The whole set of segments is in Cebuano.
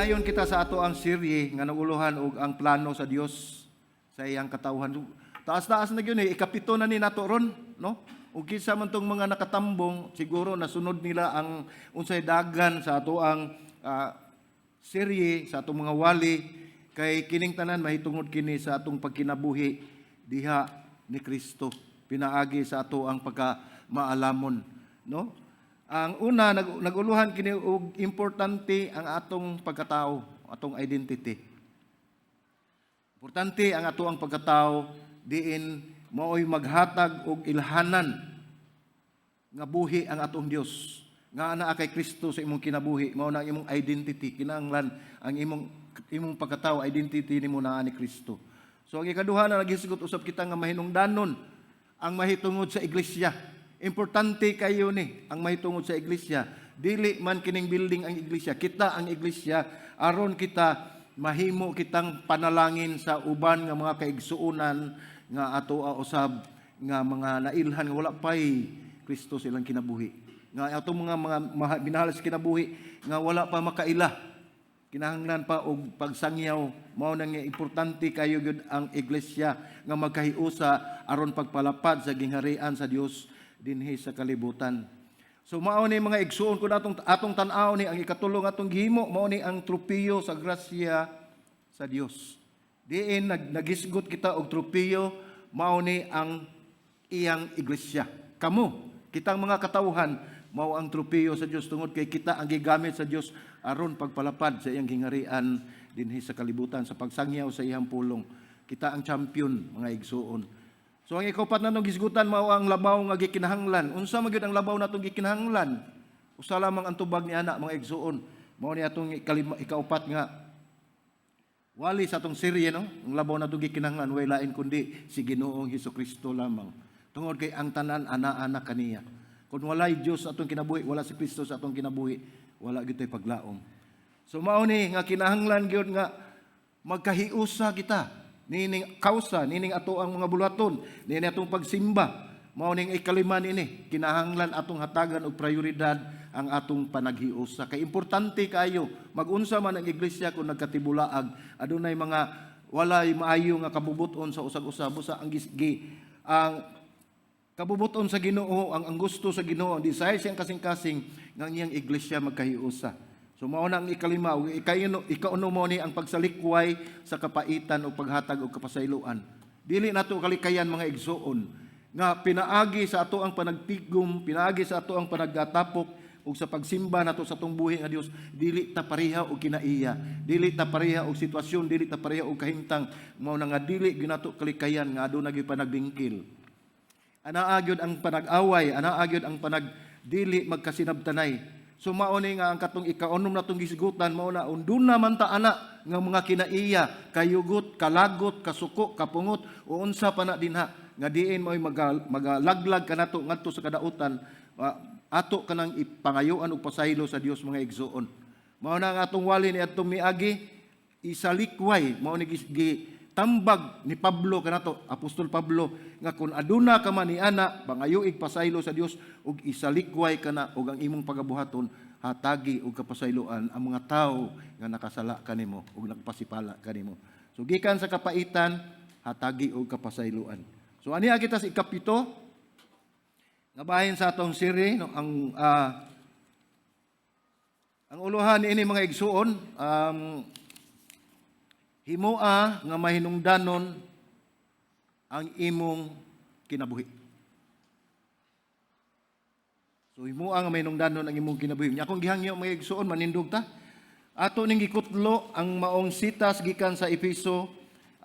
Padayon kita sa ato ang serye nga naguluhan og ang plano sa Dios sa iyang katawhan. Taas-taas na gyud eh, ikapito na ni nato ron, no? Ug kinsa man tong mga nakatambong, siguro nasunod nila ang unsay dagan sa ato ang serye sa atong mga wali, kay kining tanan mahitungod kini sa atong pagkinabuhi diha ni Kristo pinaagi sa ato ang pagka maalamon, no? Ang una, naguluhan kini og importante ang atong pagkatao, atong identity. Importante ang ato ang pagkatao diin mao'y maghatag og ilhanan nga buhi ang atong Dios nga anaa kay Kristo sa imong kinabuhi. Mao na ang imong identity. Kinahanglan ang imong pagkatao, identity nimo naa ni Kristo. So ang ikaduha na naghisgot usab kita nga mahinungdanon ang mahitungod sa iglesia. Importante kayo ni ang mahitungod sa iglesia. Dili man kining building ang iglesia, kita ang iglesia, aron kita mahimo kitang panalangin sa uban nga mga kaigsuonan nga ato usab nga mga nailhan nga wala pay Kristo sa ilang kinabuhi, nga atong mga minahal sa kinabuhi nga wala pa makaila, kinahanglan pa og pagsangyaw. Mao nang importante kayo gyud ang iglesia nga magkahiusa aron pagpalapad sa gingharian sa Dios dinhi sa kalibutan. So mao ni, mga igsuon ko, atong atong tan-aw ni ang ikatulong atong gihimo, mao ni ang tropiyo sa grasya sa Dios. Diin naghisgot kita og tropiyo, mao ni ang iyang iglesia. Kamo, kitang mga katawhan, mao ang tropiyo sa Dios tungod kay kita ang gigamit sa Dios aron pagpalapad sa iyang gingharian dinhi sa kalibutan sa pagsangyaw sa iyang pulong. Kita ang champion, mga igsuon. So ang ikaupat natong gisgutan mao ang labaw nga gikinahanglan. Unsa man gyud ang labaw natong gikinahanglan? Usa lamang ang tubag ni ana, mga igsuon. Mao ni atong ikalima, ikaupat nga wali sa atong serye, no? Ang labaw natong gikinahanglan way lain kundi si Ginoong Hesukristo lamang. Tungod kay ang tanan ana-ana kaniya. Kung walay Dios sa atong kinabuhi, wala si Kristo sa atong kinabuhi, wala gyud tay paglaom. So mao ni nga kinahanglan gyud nga magkahiusa kita nining kausa, nining ato ang mga buluhaton, nining atong pagsimba. Mao ning ikalima niini, kinahanglan atong hatagan og prioridad ang atong panaghiusa. Kay importante kayo, magunsa man ang iglesia kung nagkatibulaag, adunay mga walay maayo nga kabubuton sa usag-usa, busa ang ang kabubuton sa Ginoo, ang gusto sa Ginoo, ang desire siyang kasing-kasing nga ang iyang iglesia magkahiusa. So mao na ang ikalima ug ikauno, ikauno mo ni ang pagsalikway sa kapaitan o paghatag og kapasayloan. Dili nato kalikayan, mga igsuon, nga pinaagi sa ato ang panagtigom, pinaagi sa ato ang panaggatapok ug sa pagsimba nato sa atong buhi nga Dios, dili ta pareha og kinaiya, dili ta pareha og sitwasyon, dili ta pareha og kahimtang. Mao na nga dili gyud nato kalikayan nga aduna gyud panagbingkil. Anaa gyud ang panag-away, anaa gyud ang panagdili magkasinabtanay. So mao ni nga ang katong ikaunom natong gisgutan, mao na unduna man ta ana nga mga kinaiya, kayugot, kalagot, kasuko, kapungot o unsa pa na dinha nga diin mo'y magalaglag kanato ngadto sa kadautan, ato kanang ipangayuan og pasaylo sa Dios, mga igsuon. Mao na ang atong wali ni atong miagi, isalikway, mao ni tambag ni Pablo kanato, Apostol Pablo, nga kung aduna ka man ni ana, pangayuig pasaylo sa Dios ug isalikway kana ug ang imong pagabuhaton, hatagi og kapasayloan ang mga tawo nga nakasala kanimo ug nagpasipala kanimo. So gikan sa kapaitan, hatagi og kapasayloan. So aniya kita sa ikapito nga bahin sa atong siri, no, ang uluhan niini, mga igsuon, himoa nga mahinungdanon ang imong kinabuhi. So himoa nga mahinungdanon ang imong kinabuhi. Nya akong gihangyo, mga igsuon, manindog ta. Ato ning gikutlo ang maong sitas gikan sa Efeso,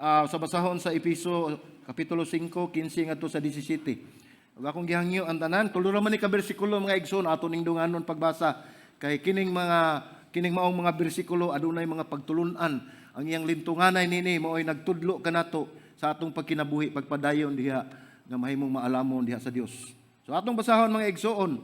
sa basahon sa Efeso kapitulo 5, 15 ngadto sa 17. Ug akong gihangyo ang tanan, tulo ra man ni ka bersikulo, mga igsoon, ato ning dunganon pagbasa kay kining maong mga bersikulo adunay mga pagtulun-an. Ang iyang lintunganay nini mao'y nagtudlo kanato sa atong pagkinabuhi pagpadayon diha nga mahimong maalamon diha sa Dios. So atong basahon, mga igsoon.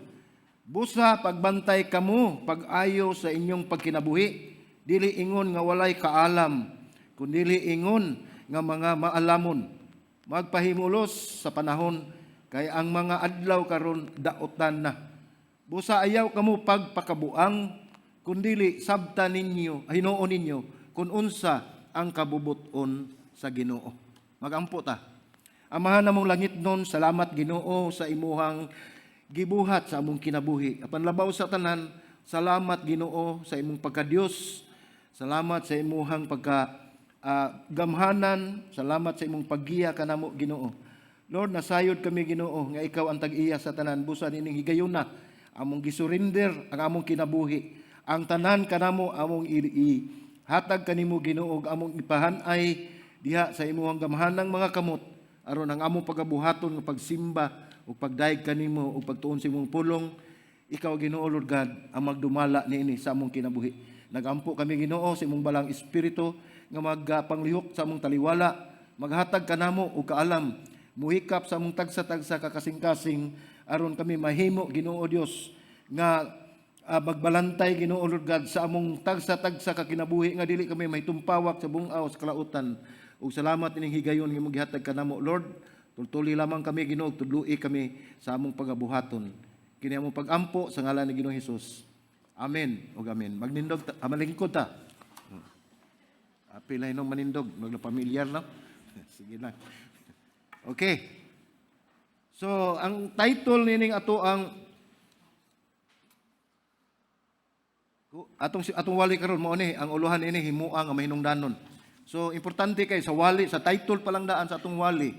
Busa pagbantay kamo pag-ayo sa inyong pagkinabuhi, dili ingon nga walay kaalam, kundili ingon nga mga maalamon. Magpahimulos sa panahon kay ang mga adlaw karon daotan na. Busa ayaw kamo pagpakabuang, Kundili sabta ninyo, hinuon ninyo kung unsa ang kabubuton sa Ginoo. Magampo ta. Amahan namong langitnon, salamat, Ginoo, sa imuhang gibuhat sa among kinabuhi. Apan labaw sa tanan, salamat, Ginoo, sa imong pagka-Dios. Salamat sa imuhang pagka gamhanan, salamat sa imong paggiya kanamo, Ginoo. Lord, nasayod kami, Ginoo, nga ikaw ang tag-iya sa tanan. Busa nining higayuna among gisurrender ang among kinabuhi. Ang tanan kanamo among ihatag kanimo, Ginoo, ug among ipahanay diha sa imong gamhanang mga kamot aron ang among pagabuhaton nga pagsimba ug pagdayeg kanimo ug pagtuon sa imong pulong, ikaw, Ginoo Lord God, ang magdumala niini sa among kinabuhi. Nagampo kami, Ginoo, sa imong Balaang Espiritu nga magpanglihok sa among taliwala, maghatag kanamo og kaalam, muhikap sa among tagsa-tagsa ka kasing-kasing aron kami mahimo, Ginoo Dios, nga magbalantay, Ginoo Lord God, sa among tagsa-tagsa ka kinabuhi nga dili kami mahitumpawak sa bungaw sa kalautan. Ug salamat ining higayon nga imong gihatag kanamo, Lord. Tultuli lamang kami, Ginoo, tudloi kami sa among pagabuhaton. Kini among pagampo sa ngalan ni Ginoong Hesus. Amen ug amen. Magnindog ta, malingkod ta. Apil na inong manindog, magna pamilyar no. Sige lang. Okay. So, ang title nining ato ang atong atong wali karon mao ni ang uluhan ini, "Himua nga mahinungdanon." So importante kay sa wali, sa title pa lang daan sa atong wali,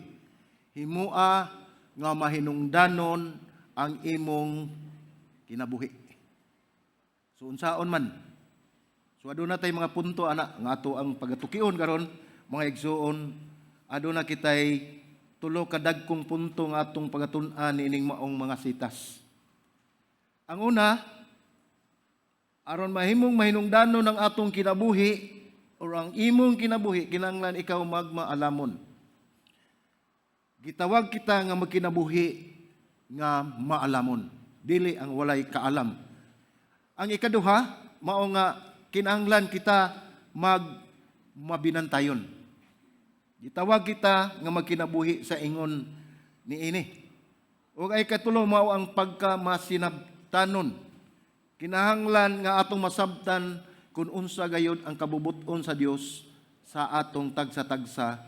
"Himua nga mahinungdanon ang imong kinabuhi." So unsaon man? So aduna tay mga punto ana nga ato ang pagatukion karon, mga igsuon. Aduna kitay tulo ka dagkong punto nga atong pagatun-an niining maong mga sitas. Ang una, aron mahimong mahinungdanon ang atong kinabuhi or ang imong kinabuhi, kinahanglan ikaw magmaalamon. Gitawag kita nga magkinabuhi nga maalamon, dili ang walay kaalam. Ang ikaduha, mao nga kinahanglan kita mag mabinantayon. Gitawag kita nga magkinabuhi sa ingon niini. Ug ay katulo, mao ang pagka masinabtanon. Kinahanglan nga atong masabtan kung unsa gayud ang kabubuton sa Dios sa atong tagsa-tagsa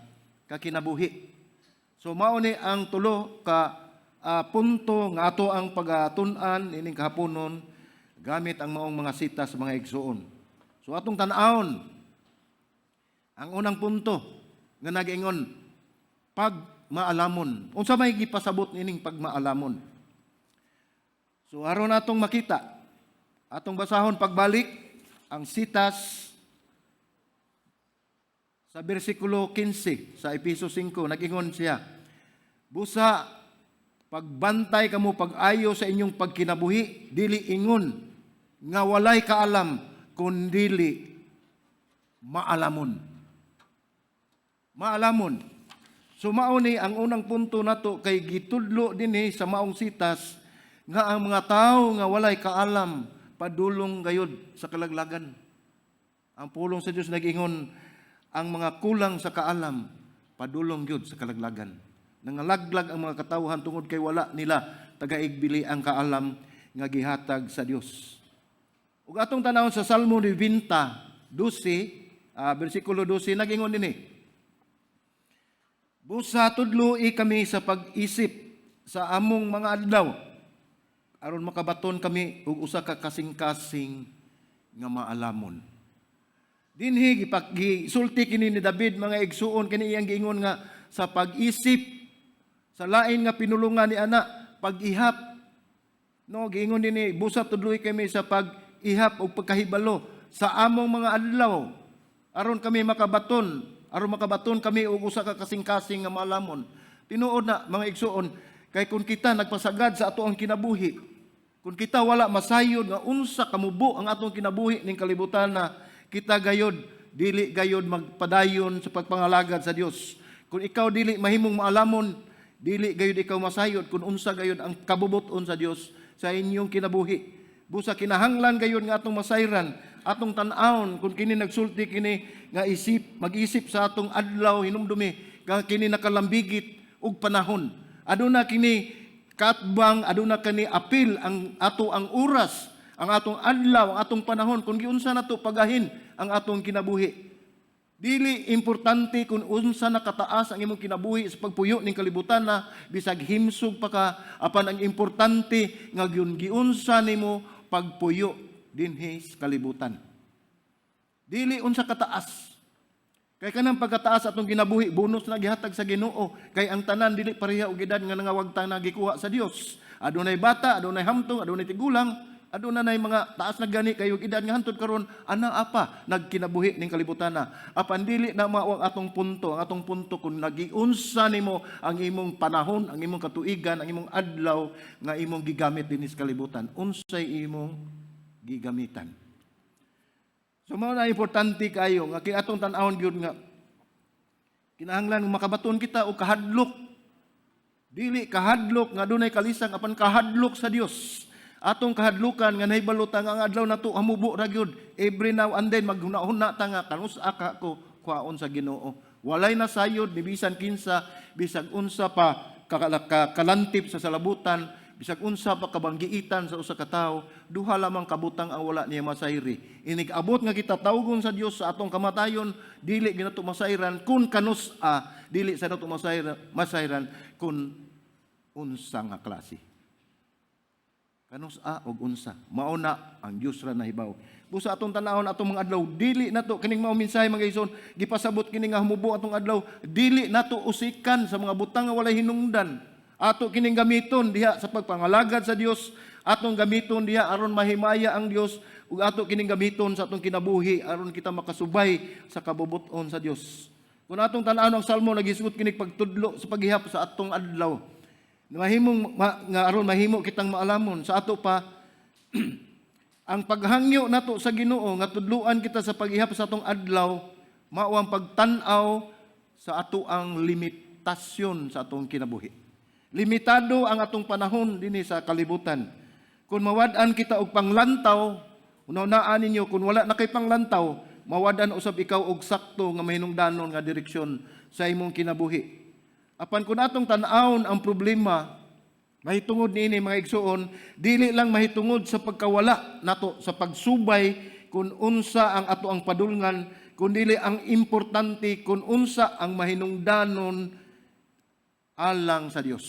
kakinabuhi. So mao ni ang tulo ka punto nga ato ang pagatun-an ining kahaponon gamit ang maong mga sita sa mga igsuon. So atong tan-awon ang unang punto nga nagaingon pag maalamon. Unsa may gipasabot nining pagmaalamon? So aron atong makita, atong basahon pagbalik ang sitas sa bersikulo 15 sa Epeso 5. Nag-ingon siya, "Busa pagbantay kamo pag-ayo sa inyong pagkinabuhi, dili ingon nga walay kaalam, kundili maalamon." Maalamon. So mao ni ang unang punto nato kay gitudlo dinhi sa maong sitas nga ang mga tao nga walay kaalam padulong gayud sa kalaglagan. Ang pulong sa Dios nag-ingon, ang mga kulang sa kaalam padulong gyud sa kalaglagan. Nangalaglag ang mga katawhan tungod kay wala nila tagaigbili ang kaalam nga gihatag sa Dios. Ug atong tanawon sa Salmo 90, 12, bersikulo 12, nag-ingon dinhi, "Busa tudloi kami sa pag-isip sa among mga adlaw aron makabaton kami og usa ka kasing-kasing nga maalamon." Dinhi gisulti kini ni David, mga igsuon, kini iyang giingon nga sa pag-isip, sa lain nga pinulungan ni ana, pag-ihap. No, giingon dinhi, "Busa tudloi kami sa pag-ihap og pagkahibalo sa among mga adlaw aron makabaton kami og usa ka kasing-kasing nga maalamon." Tinuod na, mga igsuon, kay kung kita nagpasagad sa ato ang kinabuhi, kung kita wala masayod nga unsa kamubo ang atong kinabuhi ning kalibutan na kita gayod dili gayod magpadayon sa pagpangalagad sa Dios. Kung ikaw dili mahimong maalamon, dili gayod ikaw masayod kung unsa gayod ang kabubuton sa Dios sa inyong kinabuhi. Busa kinahanglan gayud nga atong masayran, atong tan-awon kung kini nagsulti kini nga isip, mag-isip sa atong adlaw, hinumdumi nga kini nakalambigit og panahon. Aduna kini katbang, aduna kani apil ang ato ang oras, Ang atong adlaw, ang atong panahon, kung giunsa nato pagahin ang atong kinabuhi. Dili importante kung unsa na kataas ang imong kinabuhi sa pagpuyo ning kalibutan na, bisag himsog pa ka, apan ang importante nga giunsa nimo pagpuyo dinhi sa kalibutan. Dili unsa kataas. Kay kanang pagkataas atong kinabuhi, bonus na gihatag sa Ginoo. Kay ang tanan dili pareha og edad nga nangawagtang na gikuha sa Dios. Adunay bata, adunay hamtong, adunay tigulang, aduna nay mga taas na gani kayo edad nga hantod karon ana apa nagkinabuhi ning kalibutan na. Apan dili na mao ang atong punto. Ang atong punto kung nagiunsa nimo ang imong panahon, ang imong katuigan, ang imong adlaw nga imong gigamit dinhi sa kalibutan. Unsay imong gigamitan? So mao na importante kayo nga kay atong tan-awon gyud nga kinahanglan makabaton kita og kahadlok. Dili kahadlok nga dunay kalisang, apan kahadlok sa Dios. Atong kahadlukan nga nahibalo ta nga ang adlaw nato hamubo ra gyud. Every now and then maghuna-huna ta nga kanus-a ka ko kuhaon sa Ginoo. Walay nasayod ni bisan kinsa, bisag unsa pa kalantip sa salabutan, bisag unsa pa kabanggiitan sa usa ka tawo, duha lamang kabutang ang wala niya masayri. Inig abot nga kita tawgon sa Dios sa atong kamatayon, dili ginato masayran kung kanus-a, dili sa nato masayran kung unsa nga klase. Kanus-a og unsa. Mao na ang Dios ra nahibaw. Busa atong tan-awon atong mga adlaw, dili nato kining mao mensahe, mga igsoon, gipasabot kini nga humubo atong adlaw, dili nato usikan sa mga butang nga walay hinungdan. Ato kining gamiton diha sa pagpangalagad sa Dios, atong gamiton diha aron mahimaya ang Dios, ug ato kining gamiton sa atong kinabuhi aron kita makasubay sa kabubut-on sa Dios. Kung atong tan-awon ang Salmo, nagisgot kinig pagtudlo sa paghihap sa atong adlaw. Mahimong nga aron mahimo kitang maalamon sa ato pa ang paghangyo nato sa Ginoo nga tudluan kita sa paghihap sa atong adlaw, mao ang pagtan-aw sa ato ang limitasyon sa atong kinabuhi. Limitado ang atong panahon dinhi sa kalibutan. Kung mawad-an kita og panglantaw, unaan ninyo, kung wala na kay panglantaw, mawad-an usab ikaw og sakto nga mahinungdanon nga direksyon sa imong kinabuhi. Apan kung atong tan-awon ang problema, mahitungod niini, mga igsuon, dili lang mahitungod sa pagkawala nato sa pagsubay kung unsa ang ato ang padulngan, kundili ang importante kung unsa ang mahinungdanon alang sa Dios.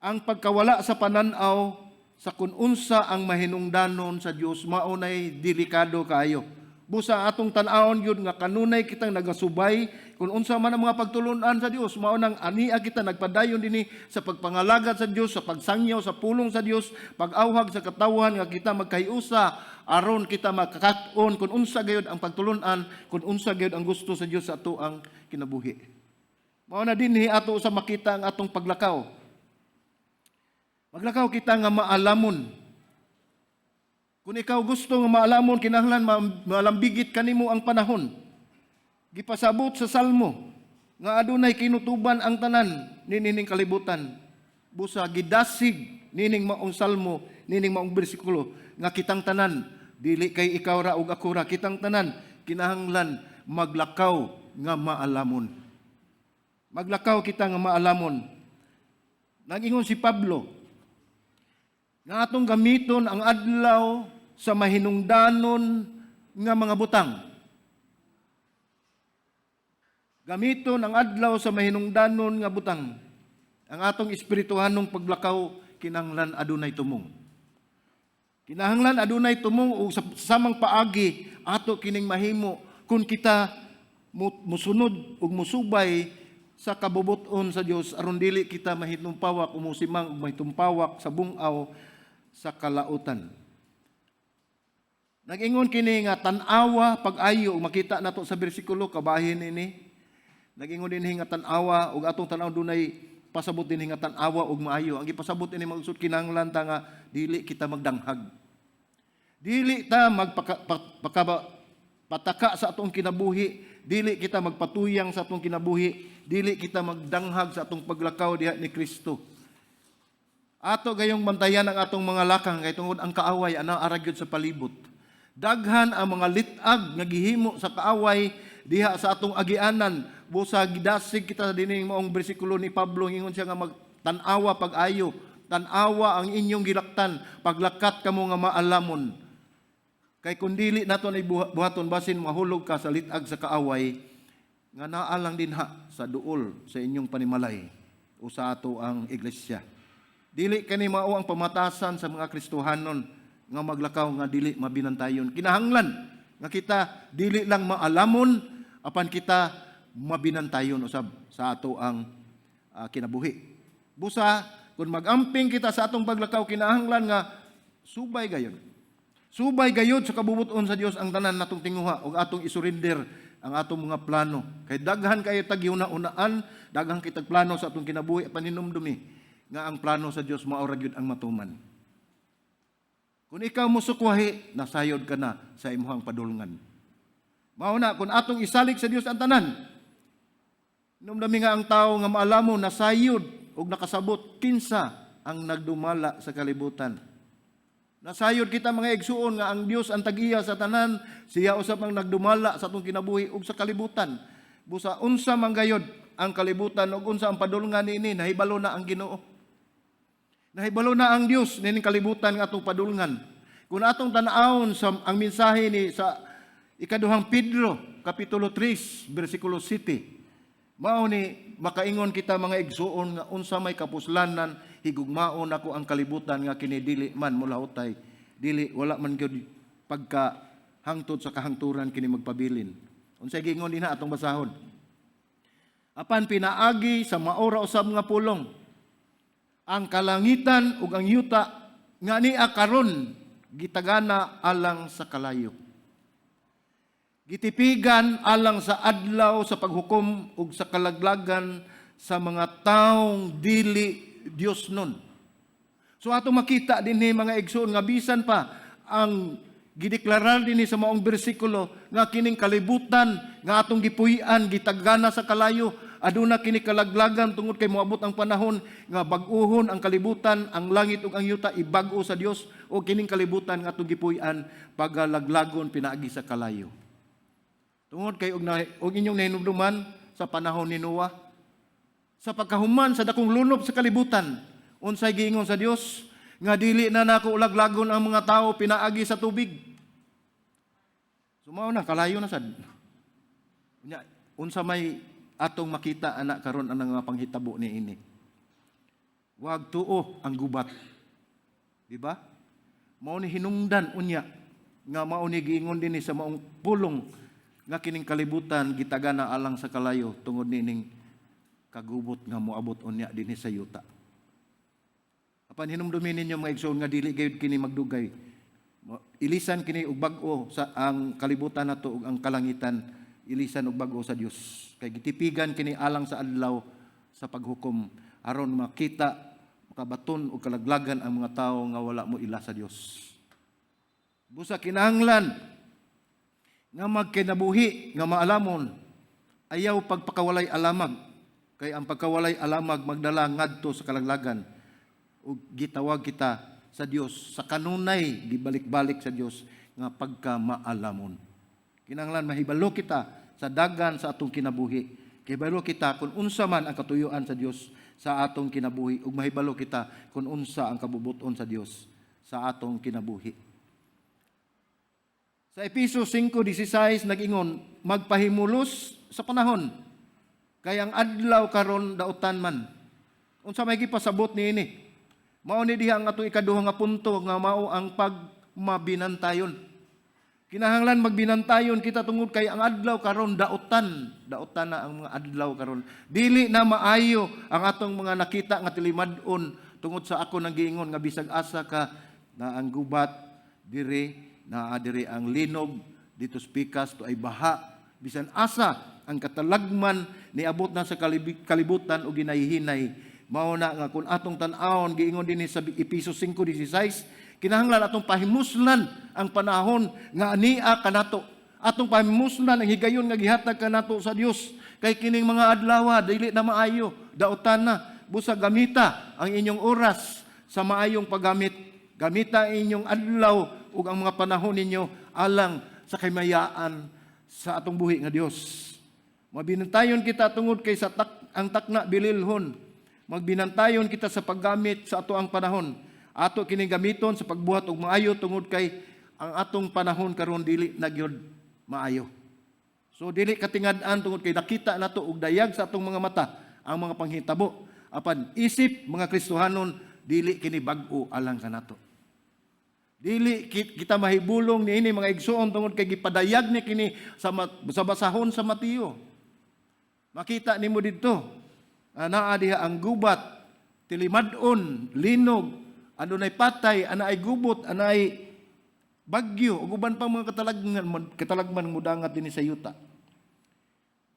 Ang pagkawala sa pananaw sa kung unsa ang mahinungdanon sa Dios, mao nay delikado kaayo. Busa atong tan-awon yun nga kanunay kitang nagasubay kung unsa man ang mga pagtulunan sa Dios, mao nang ania kita nagpadayon dinhi sa pagpangalagad sa Dios, sa pagsangyaw sa pulong sa Dios, pag-awhag sa katawhan nga kita magkahiusa aron kita makakat-on kung unsa gayud ang pagtulunan, kung unsa gayud ang gusto sa Dios sa ato ang kinabuhi. Mao na dinhi ato sa makita ang atong paglakaw. Maglakaw kita nga maalamon. Kung ikaw gusto nga maalamon, kinahanglan malambigit kanimo ang panahon. Gipasabot sa Salmo nga adunay kinutuban ang tanan nining kalibutan. Busa gidasig nining maong salmo, nining maong bersikulo nga kitang tanan, dili kay ikaw ra ug ako ra, kitang tanan kinahanglan maglakaw nga maalamon. Maglakaw kita nga maalamon. Nagingon si Pablo nga atong gamiton ang adlaw sa mahinungdanon nga mga butang. Gamiton ang adlaw sa mahinungdanon nga butang. Ang atong espirituhanong paglakaw kinahanglan adunay tumong. Kinahanglan adunay tumong ug sa samang paagi ato kining mahimo kung kita musunod ug musubay sa kabubut-on sa Dios aron dili kita mahitumpawak o musimang ug mahitumpawak sa bungaw sa kalautan. Nag-ingon kini nga tan-awa pag-ayo ug makita nato sa bersikulo kabahin ini. Nag-ingon dinhi nga tan-awa ug atong tan-aw dunay pasabot dinhi nga tan-awa ug maayo. Ang gipasabot ini, magsud, kinahanglan ta nga dili kita magdanghag. Dili ta magpaka, pataka sa atong kinabuhi, dili kita magpatuyang sa atong kinabuhi, dili kita magdanghag sa atong paglakaw diha ni Kristo. Ato gayong bantayan ang atong mga lakang kay tungod ang kaaway ana ara gyud sa palibot. Daghan ang mga lit-ag nga gihimo sa kaaway diha sa atong agianan. Busa gidasig kita dining maong bersikulo ni Pablo, ingon siya nga magtan-awa pag-ayo. Tan-awa ang inyong gilaktan, paglakat kamo nga maalamon. Kay kung dili nato na buhaton, basin mahulog ka sa lit-ag sa kaaway nga naa lang dinha sa duol sa inyong panimalay o sa ato ang iglesia. Dili kani mao ang pamatasan sa mga Kristohanon nga maglakaw nga dili mabinantayon. Kinahanglan nga kita dili lang maalamon, apan kita mabinantayon usab sa ato ang kinabuhi. Busa kung magamping kita sa atong paglakaw, kinahanglan nga subay gayon. Subay gayod sa kabubuton sa Dios ang tanan natong tinguha ug atong isurrender ang atong mga plano. Kay daghan kayo tag unaan, daghan kitag plano sa atong kinabuhi, paninumdumi nga ang plano sa Dios mao ra gyud ang matuman. Kung ikaw musukwahi, nasayod ka na sa imuhang padulngan. Mao na kung atong isalig sa Dios ang tanan. Hinumdumi nga ang tao nga maalamon nasayod ug nakasabot kinsa ang nagdumala sa kalibutan. Nasayod kita, mga igsuon, nga ang Dios ang tag-iya sa tanan, siya usab ang nagdumala sa atong kinabuhi ug sa kalibutan. Busa unsa man gayod ang kalibutan ug unsa ang padulngan niini, nahibalo na ang Ginoo. Nahibalo na ang Dios nining kalibutan nga atong padulngan. Kung atong tan-awon sa ang mensahe ni sa Ikaduhang Pedro kapitulo 3 bersikulo 7, mao ni makaingon kita, mga igsuon, nga unsa may kapuslanan higugmaon nako ang kalibutan nga kini dili man mulahutay, dili, wala man gyud pagka hangtod sa kahangturan kini magpabilin. Unsay giingon dinha, atong basahon. Apan pinaagi sa maora usab nga pulong, ang kalangitan ug ang yuta nga ania karon gitagana alang sa kalayo, gitipigan alang sa adlaw sa paghukom ug sa kalaglagan sa mga taong dili Dios nun. So ato makita dinhi, mga igsoon, nga bisan pa ang gideklarar dinhi sa maong bersikulo nga kining kalibutan nga atong gipuy-an gitagana sa kalayo, aduna kini kalaglagan tungod kay moabot ang panahon nga bag-uhon ang kalibutan, ang langit ug ang yuta ibag-o sa Dios, o kining kalibutan nga atong gipuy-an pagalaglagon pinaagi sa kalayo. Tungod kay og inyong nahinumduman sa panahon ni Noah, sa pagkahuman sa dakong lunob sa kalibutan, unsay giingon sa Dios? Nga dili na nako laglagon ang mga tao pinaagi sa tubig. So mao na kalayo na sad. Unya, unsa may atong makita ana karon ang mga panghitabo ni ini? Wag tuo ang gubat. Di ba? Mao ni hinungdan unya nga mao ni giingon dinhi sa maong pulong nga kining kalibutan gitagana alang sa kalayo tungod nining kagubot nga moabot unya dinhi sa yuta. Apan hinumdumi ninyo, mga igsoon, nga dili gayud kini magdugay. Ilisan kini og bag-o sa ang kalibutan nato ug ang kalangitan, ilisan og bag-o sa Dios. Kay gitipigan kini alang sa adlaw sa paghukom aron makita, makabaton og kalaglagan ang mga tawo nga wala mo ila sa Dios. Busa kinahanglan nga magkinabuhi nga maalamon, ayaw pagpakawalay alamag, kay ang pagkawalay alamag magdala ngadto sa kalaglagan, ug gitawag kita sa Dios sa kanunay gibalik-balik sa Dios nga pagkamaalamon. Kinahanglan mahibalo kita sa dagan sa atong kinabuhi, kay kita kung unsa man ang katuyuan sa Dios sa atong kinabuhi, ug mahibalo kita kung unsa ang kabubuton sa Dios sa atong kinabuhi. Sa Epeso 5:16 nag-ingon, "Magpahimulos sa panahon, kay ang adlaw karon dautan man." Unsa may gipasabot niini? Mao ni diha ang atong ikaduha nga punto nga mao ang pagmabinantayon. Kinahanglan magbinantayon kita tungod kay ang adlaw karon dautan, dautan na ang mga adlaw karon. Dili na maayo ang atong mga nakita nga tilimad-on tungod sa ako nang giingon nga bisag asa ka na ang gubat dire, naa diri ang linog dito sa pikas to ay baha, bisan asa ang katalagman niabot na sa kalibutan o ginahihinay. Mao na nga kung atong tan-awon, giingon dinhi sa Epeso 5:16, kinahanglan atong pahimuslan ang panahon nga ania kanato, atong pahimuslan ang higayon nga gihatag kanato sa Dios, kay kining mga adlaw dili na maayo, dautan na. Busa gamita ang inyong oras sa maayong paggamit. Gamita ang inyong adlaw ug ang mga panahon ninyo alang sa kaymayaan sa atong buhi nga Dios. Mabinantayon kita tungod kay sa tak, ang takna bililhon. Magbinantayon kita sa paggamit sa ato ang panahon. Ato kini gamiton sa pagbuhat og maayo tungod kay ang atong panahon karon dili na gyud maayo. So dili katingad-an tungod kay nakita nato og dayag sa atong mga mata ang mga panghitabo. Apan isip mga Kristohanon, dili kini bag-o alang kanato. Dili kita mahibulong niini, mga igsuon, tungod kay gipadayag ni kini sa basahon sa Mateo. Makita nimo didto. Naa diha ang gubat, tilimad-on, linog, adunay patay, anaay gubot, anaay bagyo, ug uban pang mga katalagman, katalagman mudangat dinhi sa yuta.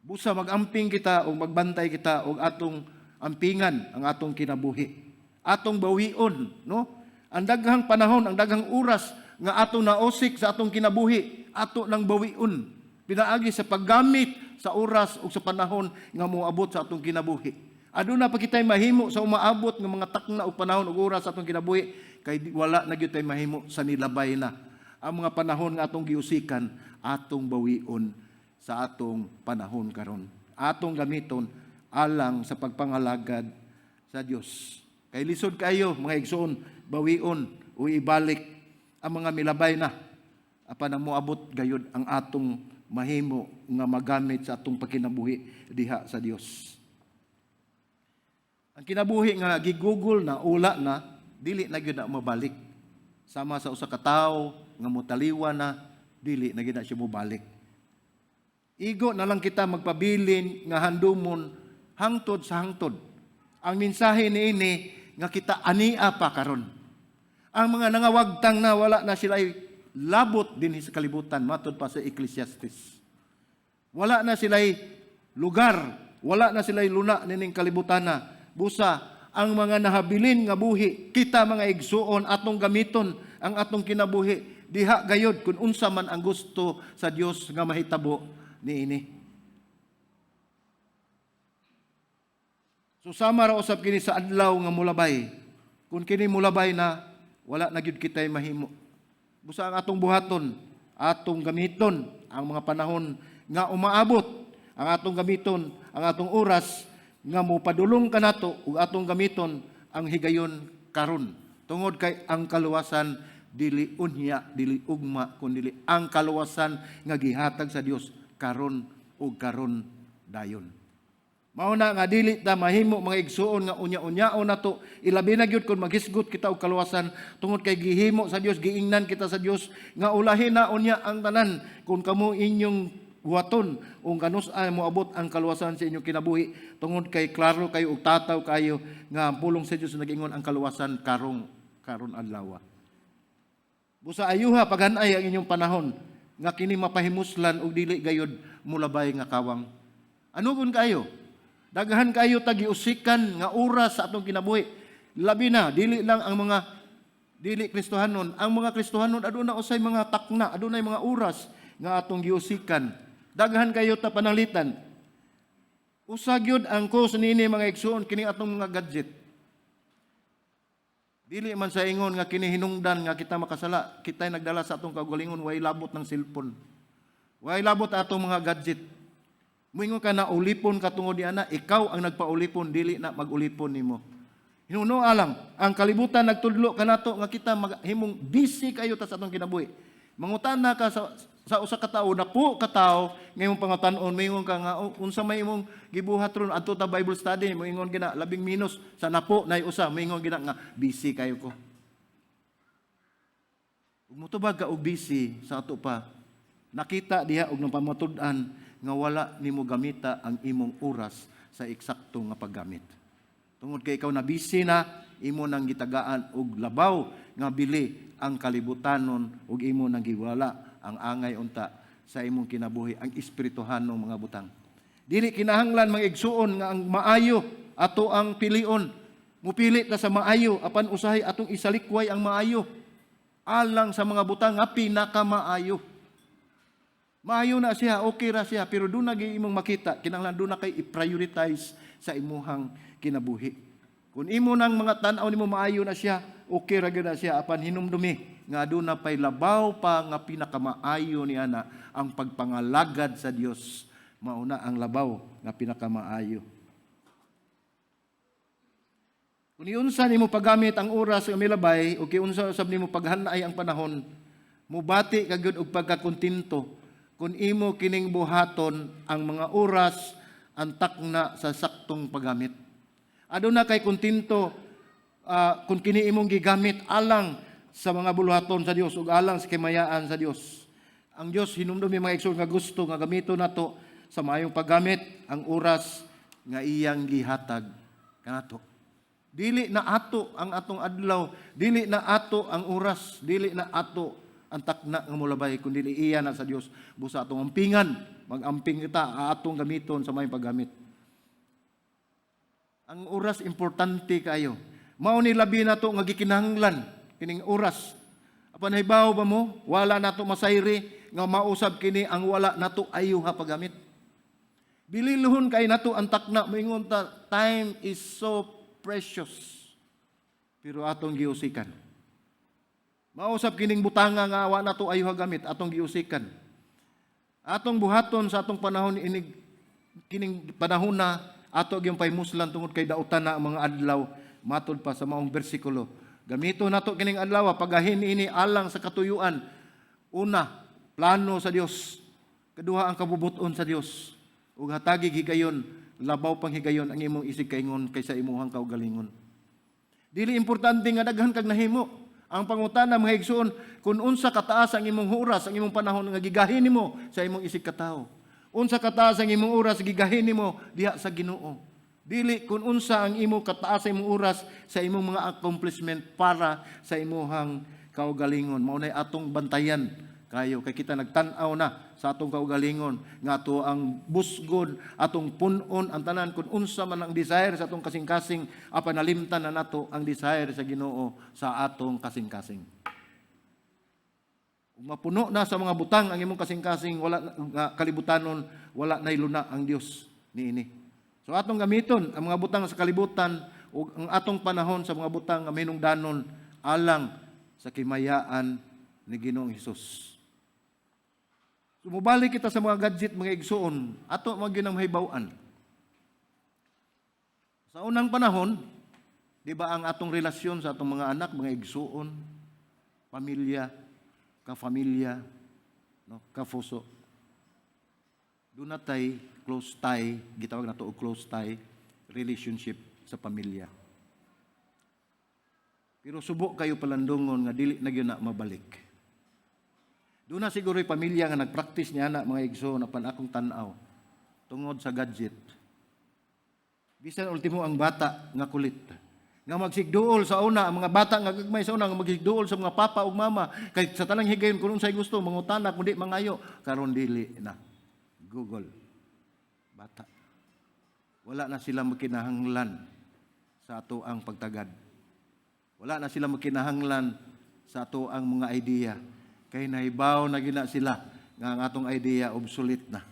Busa magamping kita o magbantay kita og atong ampingan ang atong kinabuhi. Atong bawion, no? Ang daghang panahon, ang daghang oras nga atong naosik sa atong kinabuhi, ato nang bawion. Pinaagi sa paggamit sa oras o sa panahon nga moabot sa atong kinabuhi. Aduna pa kitay mahimo sa umaabot nga mga takna o panahon ug oras sa atong kinabuhi kay wala na gyud tay mahimo sa nilabay na. Ang mga panahon nga atong giusikan, atong bawion sa atong panahon karon. Atong gamiton alang sa pagpangalagad sa Dios. Kay lisod kayo, mga igsoon, bawion o ibalik ang mga milabay na. Apan ang moabot gayud ang atong mahimo nga magamit sa atong pagkinabuhi diha sa Dios. Ang kinabuhi nga gigugol na, ula na, dili na gyud na mabalik. Sama sa usa ka tawo nga motaliwa na, dili na gyud na siya mobalik. Igo na lang kita magpabilin nga handumon hangtod sa hangtod. Ang mensahe niini nga kita ania pa karon. Ang mga nangawagtang na, wala na sila ay labot dinhi sa kalibutan matod pa sa Ecclesiastes. Wala na sila lugar, wala na sila luna nining kalibutan na. Busa ang mga nahabilin nga buhi, kita, mga igsuon, atong gamiton ang atong kinabuhi diha gayod kung unsa man ang gusto sa Dios nga mahitabo niini. So sama ra usab kini sa adlaw nga mulabay. Kung kini mulabay na, wala na gyud kitay mahimo. Busa ang atong buhaton, atong gamiton ang mga panahon nga umaabot, ang atong gamiton ang atong oras nga mopadulong kanato ug atong gamiton ang higayon karon. Tungod kay ang kaluwasan dili unya, dili ugma, kun dili ang kaluwasan nga gihatag sa Dios karon ug karon dayon. Mao na nga dili ta mahimo, mga igsuon, nga unya-unyaon nato, ilabi na gyud kung maghisgot kita og kaluwasan, tungod kay gihimo sa Dios, giingnan kita sa Dios nga ulahin na unya ang tanan kung kamo inyong buhaton ug kanus-a moabot ang kaluwasan sa inyong kinabuhi, tungod kay klaro kayo ug tataw kayo nga ang pulong sa Dios nag-ingon ang kaluwasan karong karon adlaw. Busa ayuha paghanay ang inyong panahon nga kini mapahimuslan og dili gayod mulabay nga kawang. Ano kun kayo? Daghan kayo tagiusikan nga oras sa atong kinabuhi. Labi na dili lang ang mga dili Kristohanon, ang mga Kristohanon aduna usay mga takna, adunay mga oras nga atong giusikan. Daghan kayo ta pananglitan. Usa gyud ang cause niini, mga igsuon, kini atong mga gadget. Dili man sa ingon nga kini hinungdan nga kita makasala, kita'y nagdala sa atong kaugalingon, way labot ng cellphone. Way labot atong mga gadget. Muingon ka na ulipon ka tungod ni ana, ikaw ang nagpaulipon, dili na magulipon nimo. Hinuno lang, ang kalibutan nagtudlo kanato nga kita maghimong busy kayo ta sa atong kinabuhi. Mangutana ka sa usa ka tawo, napo ka tawo ngayong pangutan-on, moingon ka nga, "Oh, unsa may imong gibuhat ron?" "Adto ta Bible study." Moingon gina labing minus sa napo nay usa moingon gina nga busy kayo ko. Ug motubag ka og busy sa ato pa, nakita diha og pamatud-an nga wala nimo gamita ang imong oras sa eksakto nga paggamit. Tungod kay ikaw na busy na, imo nang gitagaan og labaw nga bili ang kalibutanon ug imo nang giwala ang angay unta sa imong kinabuhi, ang espirituhanong mga butang. Dili kinahanglan, mga igsuon, nga ang maayo ato ang pilion. Mupili ta sa maayo apan usahay atong isalikway ang maayo alang sa mga butang nga pinakamaayo. Maayo na siya, okay ra siya, pero doon na imong makita, kinahanglan doon na kay i-prioritize sa imuhang kinabuhi. Kung imo nang mga tan-aw nimo maayo na siya, okay ra gyud na siya, apan hinumdumi nga doon na pay labaw pa nga pinakamaayo ni ana, ang pagpangalagad sa Dios. Mauna ang labaw nga pinakamaayo. Kung iunsa nimo paggamit ang oras nga milabay o kiunsa usab nimo paghanay ang panahon, mubati ka gyud og pagkakontento kung imo kining buhaton ang mga oras ang takna sa saktong paggamit. Aduna kay kontento kung kini imong gigamit alang sa mga buluhaton sa Dios ug alang sa kimayaan sa Dios. Ang Dios, hinumdum, mga igsoon, nga gusto nga gamiton nato sa maayong paggamit ang oras nga iyang gihatag kanato. Dili na ato ang atong adlaw, dili na ato ang oras, dili na ato ang takna nga molabay, kundi iya na sa Dios. Busa atong ampingan, mag-amping kita atong gamiton sa maayong paggamit. Ang oras, importante kayo. Mao ni labi nato nga gikinahanglan kining oras. Apan nahibaw ba mo, wala nato masayri nga mausab kini ang wala nato ayuha paggamit. Bililhon kay nato ang takna, moingon ta, "Time is so precious." Pero atong giusikan. Mausab kining butanga nga wa nato ayuha gamit, atong giusikan. Atong buhaton sa atong panahon inig kining panahon na ato gyung pahimuslan tungod kay dautan na ang mga adlaw, matod pa sa maong bersikulo. Gamito nato kining adlaw, pagahin ini alang sa katuyuan. Una, plano sa Dios. Kaduha, ang kabubuton sa Dios. Ug hatagi higayon, labaw pang higayon ang imong isig kaingon kaysa imuhang kaugalingon. Dili importante nga daghan kag nahimo. Ang pangutana, mga igsoon, kung unsa kataas ang imong oras, ang imong panahon nga gigahin nimo sa imong isig katawo. Unsa kataas ang imong oras gigahin nimo diha sa Ginoo. Dili kung unsa ang imo kataas sa imong oras sa imong mga accomplishment para sa imuhang kaugalingon. Mao nay atong bantayan kayo kay kita nagtan-aw na sa atong kaugalingon nga ato ang busgon, atong punon ang tanan kung unsa man ang desire sa atong kasing-kasing, apan nalimtan na nato ang desire sa Ginoo sa atong kasing-kasing. Kung mapuno na sa mga butang ang imong kasing-kasing, wala nga kalibutanon, wala na iluna ang Dios niini. So atong gamiton ang mga butang sa kalibutan ug ang atong panahon sa mga butang nga mahinungdanon alang sa kimayaan ni Ginoong Hesus. So, mubalik kita sa mga gadget, mga igsuon, ato man gyud ang mahibaw-an. Sa unang panahon, di ba, ang atong relasyon sa atong mga anak, mga igsuon, pamilya, kafamilya, no, kafuso. Duna tay close tie, gitawag nato og close tie relationship sa pamilya. Pero subo kayo palandungon nga dili na gyud na mabalik. Doon na siguro yung pamilya nga nagpractice niya na, mga igsoon, apan akong tan-aw tungod sa gadget. Bisan ultimo ang bata nga kulit, nga magsigduol sa una, ang mga bata nga gagmay sa una, nga magsigduol sa mga papa ug mama, kay sa tanang higayon kung unsay gusto, mangutana, kundi mangayo. Karon dili na. Google. Bata. Wala na sila makinahanglan sa ato ang pagtagad. Wala na sila makinahanglan sa ato ang mga idea. Kay nahibaw na gina sila nga ang atong idea obsolete na.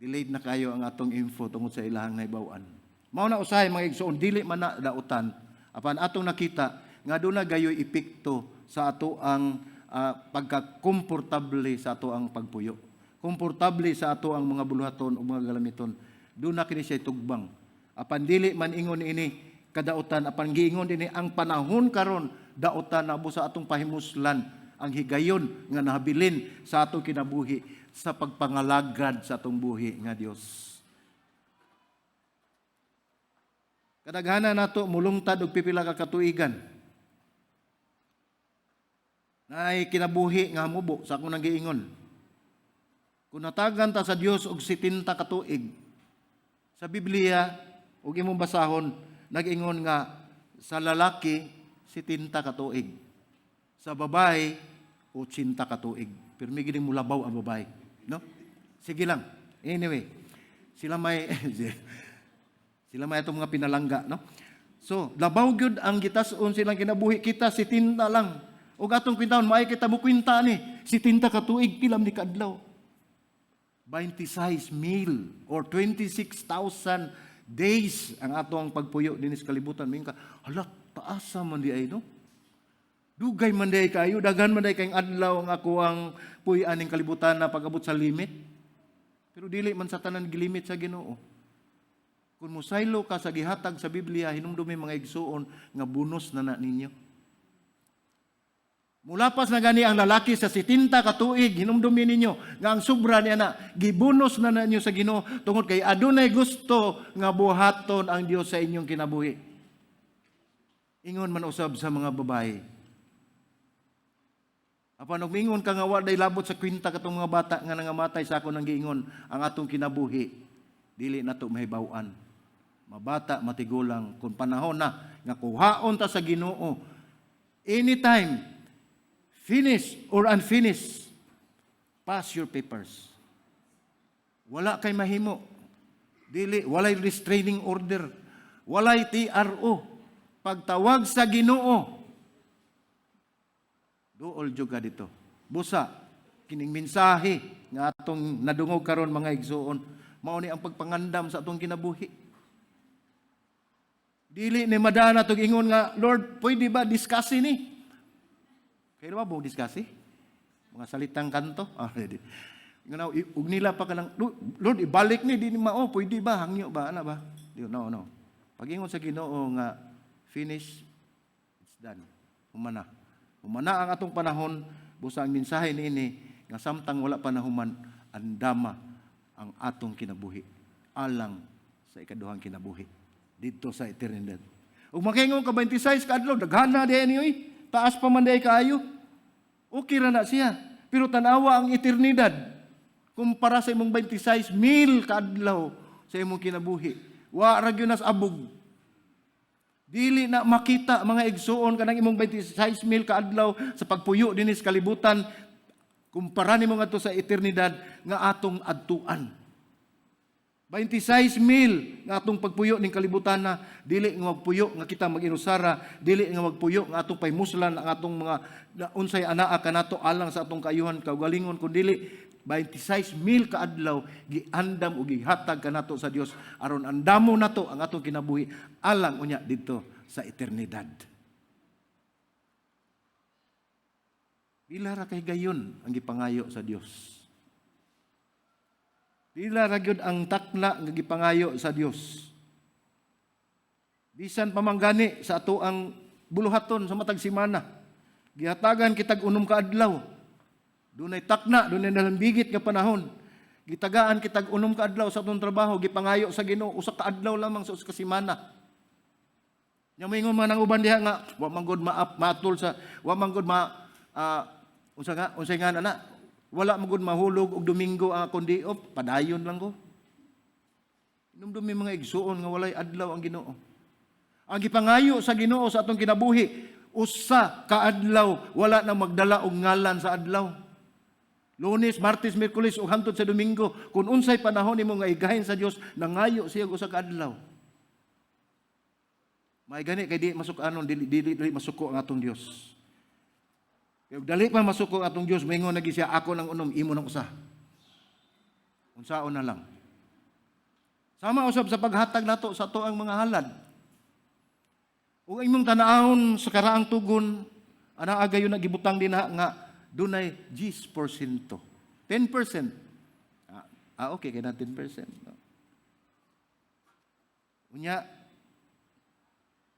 Delayed na kayo ang atong info tungod sa ilahang nahibaw-an. Mao na usahay, mga igsoon, dili man na dautan. Apan atong nakita nga duna gayoy epekto sa ato ang pagkakomportable sa ato ang pagpuyo. Komportable sa ato ang mga buluhaton o mga galamiton. Duna kini siya tugbang. Apan dili man ingon ini kadautan, apan giingon dinhi ang panahon karon dautan na sa atong pahimuslan ang higayon nga nahabilin sa atong kinabuhi sa pagpangalagad sa atong buhi nga Dios. Kadaghanan nato mulungtad og pipila ka katuigan. Naay kinabuhi nga mubo sa akong nang giingon. Kung natagan ta sa Dios og 70 ka tuig, sa Biblia ug imong basahon, nag-ingon nga sa lalaki 70 ka tuig. Sa babae 80 ka tuig. Pero may gining mulabaw ang babae, no? Sige lang. Anyway, sila may itong mga pinalangga, no? So, labaw gyud ang gitas-on silang kinabuhi, kita 70 lang. Ug atong kwintahon, maay kita mo kwinta ni 70 ka tuig, pila ni kaadlaw? 26 mil or 26,000 days ang ato ang pagpuyo dinhi sa kalibutan. Moingon ka, "Hala, taasa man di ay, no? Dugay man di ay kayo, daghan man di ay kayong adlaw ang ako ang puy-an ning kalibutan na pag-abot sa limit." Pero dili man sa tanan gilimit sa Ginoo. Kung musaylo ka sa gihatag sa Biblia, hinumdumi, mga igsuon, nga bunos na na ninyo. Mulapas na gani ang lalaki sa 70 ka tuig, hinumdumi ninyo nga ang sobra niya na gibunos na ninyo sa Ginoo tungod kay adunay gusto nga buhaton ang Dios sa inyong kinabuhi. Ingon man usab sa mga babae. Apan og mingon ka nga wa day labot sa kwinta katong mga bata nga nangamatay, sa ako nang giingon, ang atong kinabuhi dili nato mahibaw-an. Mabata, matigulang, kung panahon na nga kuhaon ta sa Ginoo, anytime, finish or unfinished, pass your papers. Wala kay mahimo. Dili, walay restraining order. Walay TRO. Pagtawag sa Ginoo, duol jud ka dito. Busa, kining mensahe nga atong nadungog karon, mga igsuon, mao ni ang pagpangandam sa atong kinabuhi. Dili ni madana tog ingon nga, "Lord, pwede ba discuss ni?" Kaya ba mo discuss? Mga salitang kanto? Ah, ready. Nga ug nila pa ka lang, "Lord, ibalik ni, di ni mao, pwede ba? Hangyo ba? Ana ba?" Di, no. Pag-ingon sa Ginoo nga, finish, it's done. Humana. Humana ang atong panahon, busa ang mensahe niini, nga samtang wala pa nahuman, andama ang atong kinabuhi alang sa ikaduhang kinabuhi didto sa eternidad. Ug makaingon ka 26 ka adlaw, daghan na diay ni oy. Taas pa man diay kaayo. Okay ra na siya. Pero tanawa ang eternidad kumpara sa imong 26 mil kaadlaw sa imong kinabuhi. Wa ra gyud nas abog. Dili na makita, mga igsuon, kanang imong 26 mil kaadlaw sa pagpuyo dinhi sa kalibutan kumpara nimo ngadto sa eternidad nga atong adtuan. 26 mil nga atong pagpuyo ning kalibutan na dili nga magpuyo nga kita mag-inusara, dili nga magpuyo nga atong paymuslan ang atong mga unsay anaa kanato alang sa atong kaayuhan kaugalingon, kun dili 26 mil kaadlaw giandam o gihatag kanato sa Dios aron andamo nato ang atong kinabuhi alang unya didto sa eternidad. Pila ra kay gayon ang gipangayo sa Dios. Pila ra gyud ang takna nga gipangayo sa Dios. Bisan pa man gani sa ato ang buluhaton sa matag semana. Gihatagan kitag 6 ka adlaw. Dunay takna, dunay nalambigit nga panahon. Gitagaan kitag 6 ka adlaw sa atong trabaho, gipangayo sa Ginoo 1 ka adlaw lamang sa 1 ka semana. Nya moingon man ang uban diha nga wa man gud ma matul sa wa man gud ma unsa nga unsay nga na wala man gud mahulog og Domingo ang akong day off, padayon lang ko. Inumdumi, mga igsuon, nga walay adlaw ang Ginoo. Ang gipangayo sa Ginoo sa atong kinabuhi, 1 ka adlaw, wala na magdala og ngalan sa adlaw. Lunes, Martes, Miyerkules ug hangtod sa Domingo, kung unsay panahon nimo nga igahin sa Dios, nangayo siya og 1 ka adlaw. May gani kay di masukanon, dili dili, dili masuko ang atong Dios. Kay ug dali pa masuko ang atong Dios, maingon lagi siya, "Ako nang 6, imo nang 1. Unsaon na lang." Sama usab sa paghatag nato sa ato ang mga halad. Ug imong tanawon sa karaang tugon, ana gayon na gibutang dinha nga dunay 10%. 10%. Ah, okay kay na 10%. No? Unya,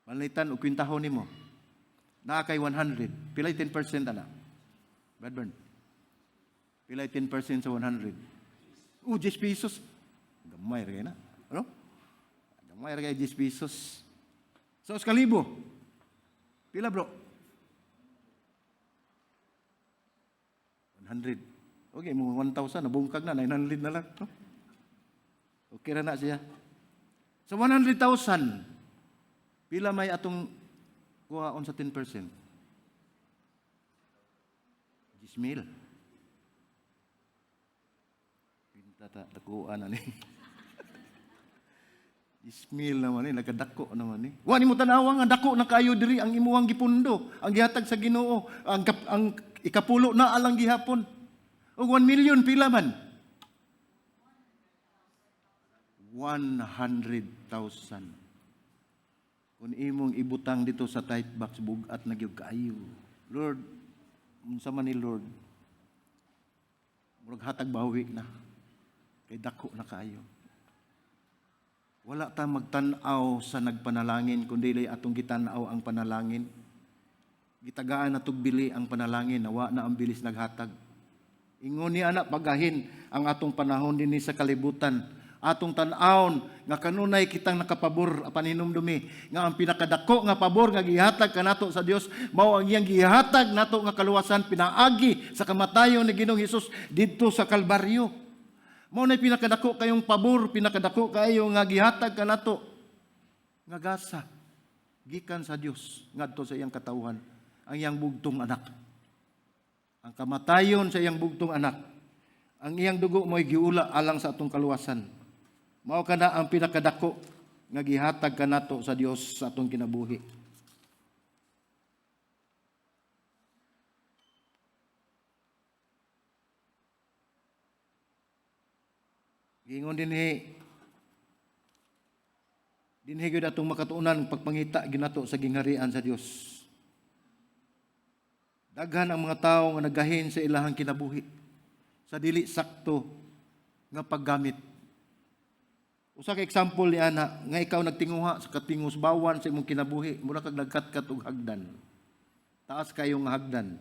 pananglitan og kwintahon nimo. Naa kay 100. Pilay 10% ana? Bradburn. Pilay 10% sa 100? Oh, 10 pesos. Gamay ra kay na. Ano? Gamay ra kay 10 pesos. Sa 1,000. Pila, bro? 100. Okay, mga 1,000, nabungkag na, 900 na lang. No? Okay ra na siya. Sa 100,000, pila may atong kuhaon sa 10%? 10 mil. Pinta ta, dakuan na ni. 10 mil naman ni, nagkadako naman ni. Wa nimo tanawa nga dako na kayo diri ang imuhang gipundo, ang gihatag sa Ginoo, ang ikapulo na alang gihapon. Og 1 million, pila man? 100,000. Kung imong ibutang dito sa tithe box, bugat na gyud kaayo. "Lord, unsa man ni, Lord?" Murag hatag bawi na. Kay dako na kaayo. Wala ta magtan-aw sa nagpanalangin kundi atong gitan-aw ang panalangin. Gitagaan natog bili ang panalangin, nawa na ang bilis naghatag. Ingon ni ana, pagahin ang atong panahon dinhi sa kalibutan. Atong tan-awon nga kanunay kitang nakapabor, apan hinumdumi nga ang pinakadako nga pabor nga gihatag kanato sa Dios mao ang iyang gihatag nato nga kaluwasan pinaagi sa kamatayon ni Ginoong Hesus didto sa Kalbaryo. Mao nay pinakadako kayong pabor, pinakadako kayo nga gihatag kanato nga gasa gikan sa Dios ngadto sa iyang katawhan, ang iyang bugtong anak. Ang kamatayon sa iyang bugtong anak, ang iyang dugo mo'y giula alang sa atong kaluwasan. Mao kana ang pinakadako nga gihatag kanato sa Dios sa atong kinabuhi. Giingon dinhi, dinhi gyud atong makatuonan pagpangita ginato sa gingharian sa Dios. Daghan ang mga tawo nga nagahin sa ilahang kinabuhi sa dili sakto nga paggamit. Usa ka example ni ana nga ikaw nagtinguha sa katingusbawan sa imong kinabuhi, mura kag nagkatkat og hagdan. Taas kayo nga hagdan.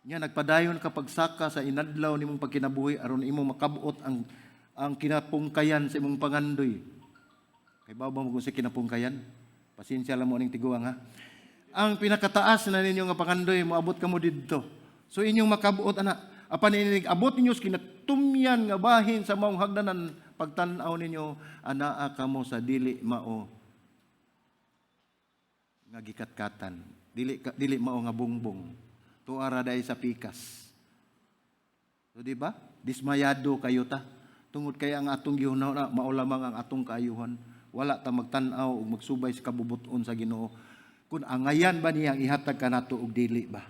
Nya nagpadayon ka pagsaka sa inadlaw nimong pagkinabuhi aron imo makabot ang kinapungkayan sa imong pangandoy. Kay ba mo kung sa kinapungkayan? Pasensya lang mo aning tiguang ha. Ang pinakataas na ninyo nga pangandoy, moabot kamo didto. So inyong makabot ana, apan inig abot ninyo sa kinatumyan nga bahin sa maong hagdanan, pagtan-aw ninyo anaa kamo sa dili mao nga gikatkatan, dili mao nga bungbong, tuara dai sa pikas. So di ba? Dismayado kayo ta. Tungod kay ang atong gihuna na mao lamang ang atong kaayuhan. Wala ta magtan-aw ug magsubay sa kabubut-on sa Ginoo. Kung angayan ba niya ang ihatag kanato og dili ba?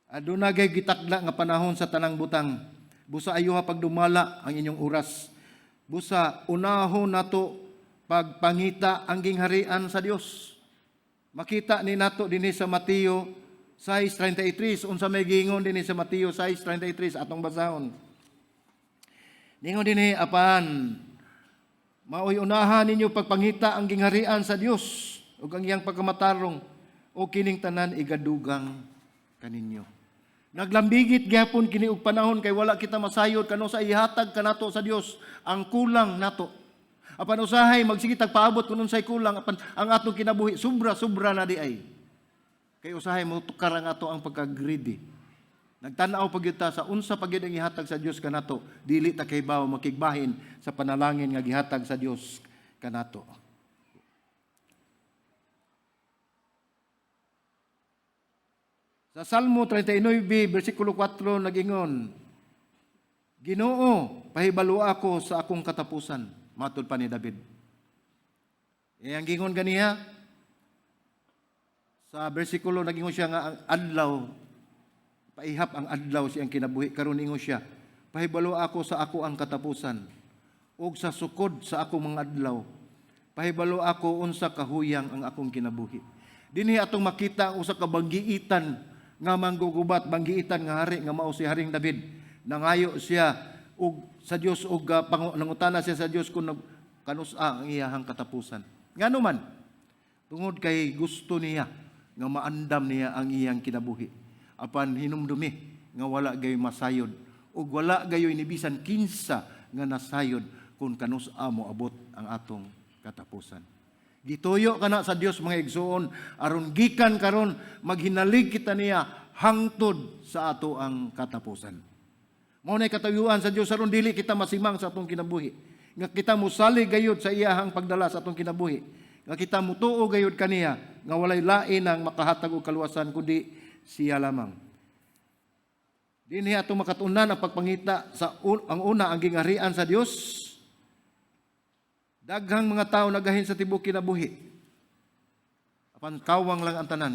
Aduna gay gitakda nga panahon sa tanang butang. Busa ayuha pagdumala ang inyong oras. Busa unahon nato pagpangita ang gingharian sa Dios. Makita ni nato dinhi sa Mateo 6:33, unsa may giingon dinhi sa Mateo 6:33 atong basahon. Ningon dinhi, apan maoy unahan ninyo pagpangita ang gingharian sa Dios ug ang iyang pagkamatarong, o kining tanan igadugang kaninyo. Naglambigit gyapon kini og panahon kay wala kita masayod kano sa ihatag kanato sa Dios ang kulang nato. Apan usahay magsige tag paabot kun unsay kulang, apan ang atong kinabuhi sobra-sobra na di ay. Kay usahay mo tukar ang ato ang pagka-greedy. Nagtan-aw pa gyud ta sa unsa pa gyud ang ihatag sa Dios kanato, dili ta kaybaw makigbahin sa panalangin nga gihatag sa Dios kanato. Sa Salmo 39, versikulo 4, nag-ingon, Ginoo, pahibalo ako sa akong katapusan. Matod pa ni David. Ang gingon ganiha, sa versikulo, nag-ingon siya nga ang adlaw, paihap ang adlaw siyang kinabuhi, karon ingon siya, pahibalo ako sa ako ang katapusan, ug sa sukod sa akong mga adlaw, pahibalo ako unsa kahuyang ang akong kinabuhi. Dinhi atong makita ang usa ka banggiitan nga manggugubat, banggiitan nga hari nga mao si Haring David. Nangayo siya og sa Dios og nangutana siya sa Dios kung kanusa ang iyahang katapusan. Ngano man, tungod kay gusto niya nga maandam niya ang iyang kinabuhi. Apan hinumdumi nga wala gayoy masayod ug wala gayoy ni bisan kinsa nga nasayod kung kanusa moabot ang atong katapusan. Gituyo kana sa Dios mga igsoon aron gikan karon maghinalig kita niya hangtod sa ato ang katapusan. Mao nay katayuan sa Dios aron dili kita masimang sa atong kinabuhi, nga kita mosalig gayud sa iyahang pagdala sa atong kinabuhi, nga kita mutuo gayud kaniya nga walay lain ang makahatag og kaluwasan kundi siya lamang. Dinhi atong makatunan ang pagpangita sa ang una ang gingharian sa Dios. Daghang mga tao nagahin sa tibuok kinabuhi. Apan kawang lang ang tanan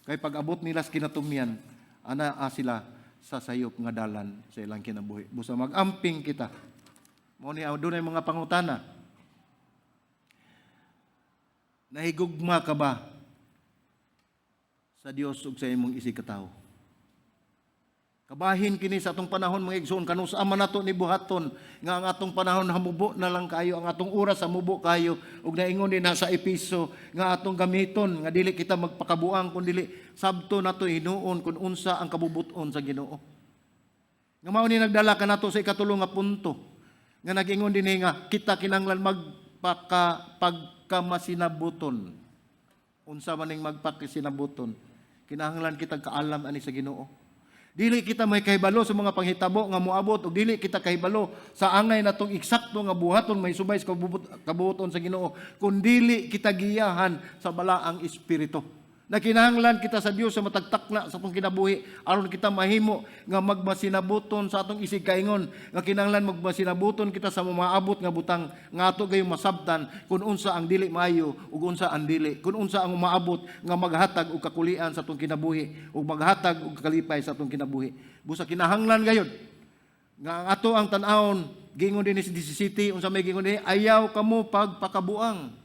kay pag-abot nila sa kinatumyan, anaa sila sa sayop nga dalan sa ilang kinabuhi. Busa mag-amping kita. Mao ni adunay mga pangutana. Nahigugma ka ba sa Dios ug sa imong isigkatawo? Kabahin kini sa atong panahon, mga igsoon, kanus-a man nato ni buhaton nga ang atong panahon hamubo na lang kayo, ang atong oras hamubo kayo, ug naingon din na sa Epeso nga atong gamiton nga dili kita magpakabuang kun dili sabto nato hinuon kung unsa ang kabubuton sa Ginoo. Nga mao ni nagdala kanato sa ikatulo nga punto nga nag-ingon dinhi nga kita kinahanglan magpaka pagkamasinabuton. Unsa man ning magpakasinabuton? Kinahanglan kitag kaalam ani sa Ginoo. Dili kita may kahibalo sa mga panghitabo nga moabot ug dili kita kahibalo sa angay natong eksakto nga buhaton may subay sa kabubuton sa Ginoo kun dili kita giyahan sa Balaang Espiritu. Na kinahanglan kita sa Dios sa matag takna sa atong kinabuhi aron kita mahimo nga magmasinabuton sa atong isig kaingon, nga kinahanglan magmasinabuton kita sa maabot nga butang nga ato gayong masabtan kung unsa ang dili maayo ug unsa ang dili, kung unsa ang umaabot nga maghatag og kakulian sa atong kinabuhi ug maghatag og kalipay sa atong kinabuhi. Busa kinahanglan gayud nga ang ato ang tan-awon, giingon din ni 17, unsa may giingon din, ayaw kamo pagpakabuang.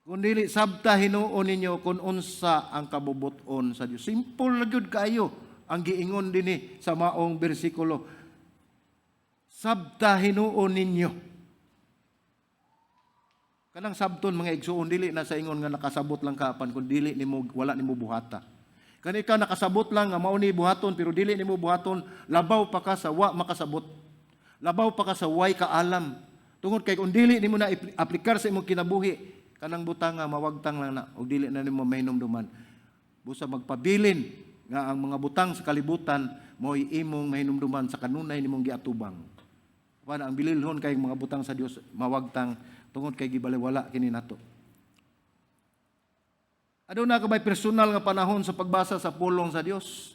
Kung dili sabta hinuon ninyo kung unsa ang kabubuton sa Dios. Simple na gyud kaayo ang giingon dinhi sa maong bersikulo. Sabta hinuon ninyo. Kanang sabton, mga igsuon, dili na sa ingon nga nakasabot lang ka apan kung dili nimo, wala nimo buhata. Kani ikaw nakasabot lang nga mao ni buhaton pero dili nimo buhaton, labaw pa ka sa wa makasabot. Labaw pa ka sa way kaalam. Tungod kay kung dili nimo na aplikar sa imong kinabuhi, kanang butang nga mawagtang lang na og dili na nimo mahinumduman. Busa magpabilin nga ang mga butang sa kalibutan mo'y imong mahinumduman sa kanunay nimong giatubang. Para ang bililhon kay mga butang sa Dios mawagtang tungod kay gibaliwala kini nato. Aduna ka ba'y personal nga panahon sa pagbasa sa pulong sa Dios?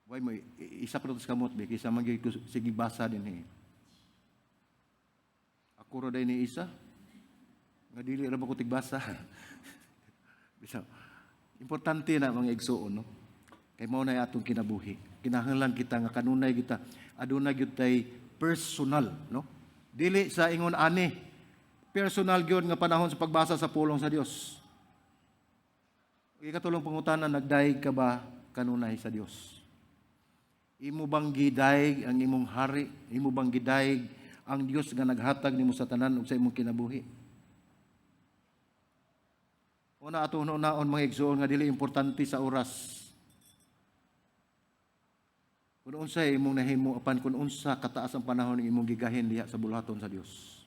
Way mo isa pa sa kamot be kaysa man gyud ko sige basa din eh. Ako ra day ni isa nga dili ra ba ko tigbasa. Bisaw. Importante na, mga igsuon, no. Kay mao na atong kinabuhi. Kinahanglan kita nga kanunay kita aduna gyud tay personal, no. Dili sa ingon ani, personal gyud nga panahon sa pagbasa sa pulong sa Dios. Ikatulong pangutana, nagdayeg ka ba kanunay sa Dios? Imo bang gidayeg ang imong hari? Imo bang gidayeg ang Dios nga naghatag nimo sa tanan ug sa imong kinabuhi? Una, ato naon, mga igsoon, nga dili importante sa oras. Kung unsa imong nahimo apan kung unsa kataas ang panahon ng imong gigahin diha sa buluhaton sa Dios.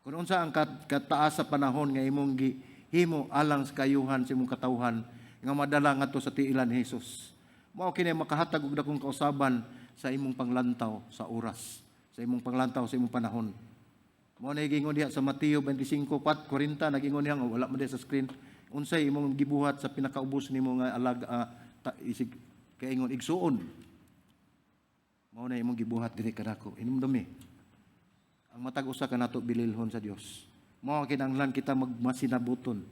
Kung unsa ang kataas sa panahon nga imong gihimo alang sa kayuhan sa imong katawhan nga madala ngadto sa tiilan ni Jesus. Mao kini makahatag og dakong kausaban sa imong panglantaw sa oras, sa imong panglantaw sa imong panahon. Mao na giingon diha sa Mateo 25:40, nag-ingon diha nga wala man diha sa screen. Unsay imong gibuhat sa pinakaubos nimo nga alag isig kaingon igsuon. Mao na imong gibuhat diri kanako. Hinumdumi. Ang matag usa kanato bililhon sa Dios. Mao kinahanglan kita magmasinabuton.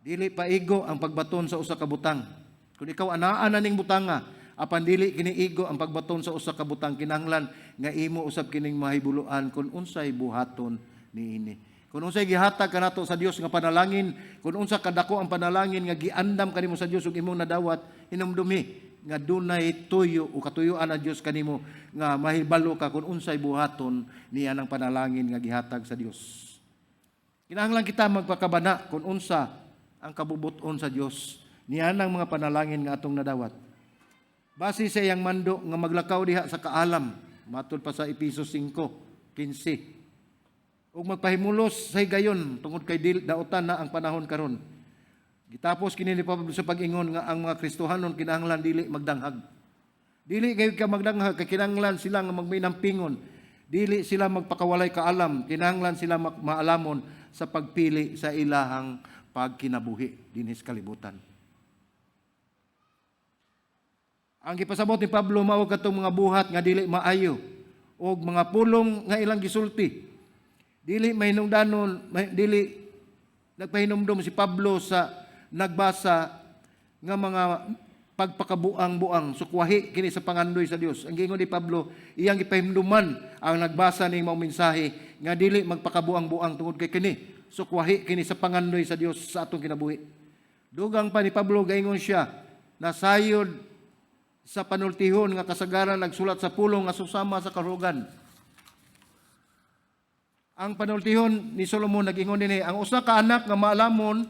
Dili paigo ang pagbaton sa usa ka butang. Kung ikaw anaa na ning butanga, apan dili kini igo ang pagbaton sa usa ka butang, kinahanglan nga imo usab kining mahibuluan kung unsay buhaton niini. Kung unsay gihatag kanato sa Dios nga panalangin, kung unsa kadako ang panalangin nga giandam kanimo sa Dios ug imong nadawat, hinumdumi nga dunay tuyo o katuyuan ang Dios kanimo nga mahibalo ka kung unsay buhaton niya ng panalangin nga gihatag sa Dios. Kinahanglan kita magpakabana kung unsa ang kabubuton sa Dios niya ng mga panalangin nga atong nadawat. Base sa iyang mando nga maglakaw diha sa kaalam, matud pa sa Efeso 5:15. Ug magpahimulos sa higayon tungod kay daotan na ang panahon karon. Gitapos kini ni Pablo sa pag-ingon nga ang mga Kristohanon kinahanglan dili magdanghag. Dili kayo ka magdanghag kay kinahanglan sila nga magminampingon. Dili sila magpakawalay kaalam, kinahanglan sila maalamon sa pagpili sa ilahang pagkinabuhi dinhi sa kalibutan. Ang gipasabot ni Pablo mao katong mga buhat nga dili maayo og mga pulong nga ilang gisulti. Dili mahinungdanon, dili nagpahinumdom si Pablo sa nagbasa nga mga pagpakabuang-buang, sukwahi kini sa pangandoy sa Dios. Ang giingon ni Pablo, iyang gipahimduman ang nagbasa ning maong mensahe nga dili magpakabuang-buang tungod kay kini Sukwahi kini sa pangandoy sa Dios sa atong kinabuhi. Dugang pa ni Pablo, gaingon siya, nasayod sa panultihon nga kasagaran nagsulat sa pulong nga susama sa karugan. Ang panultihon ni Solomon nag-ingon dinhi, ang usa ka anak nga maalamon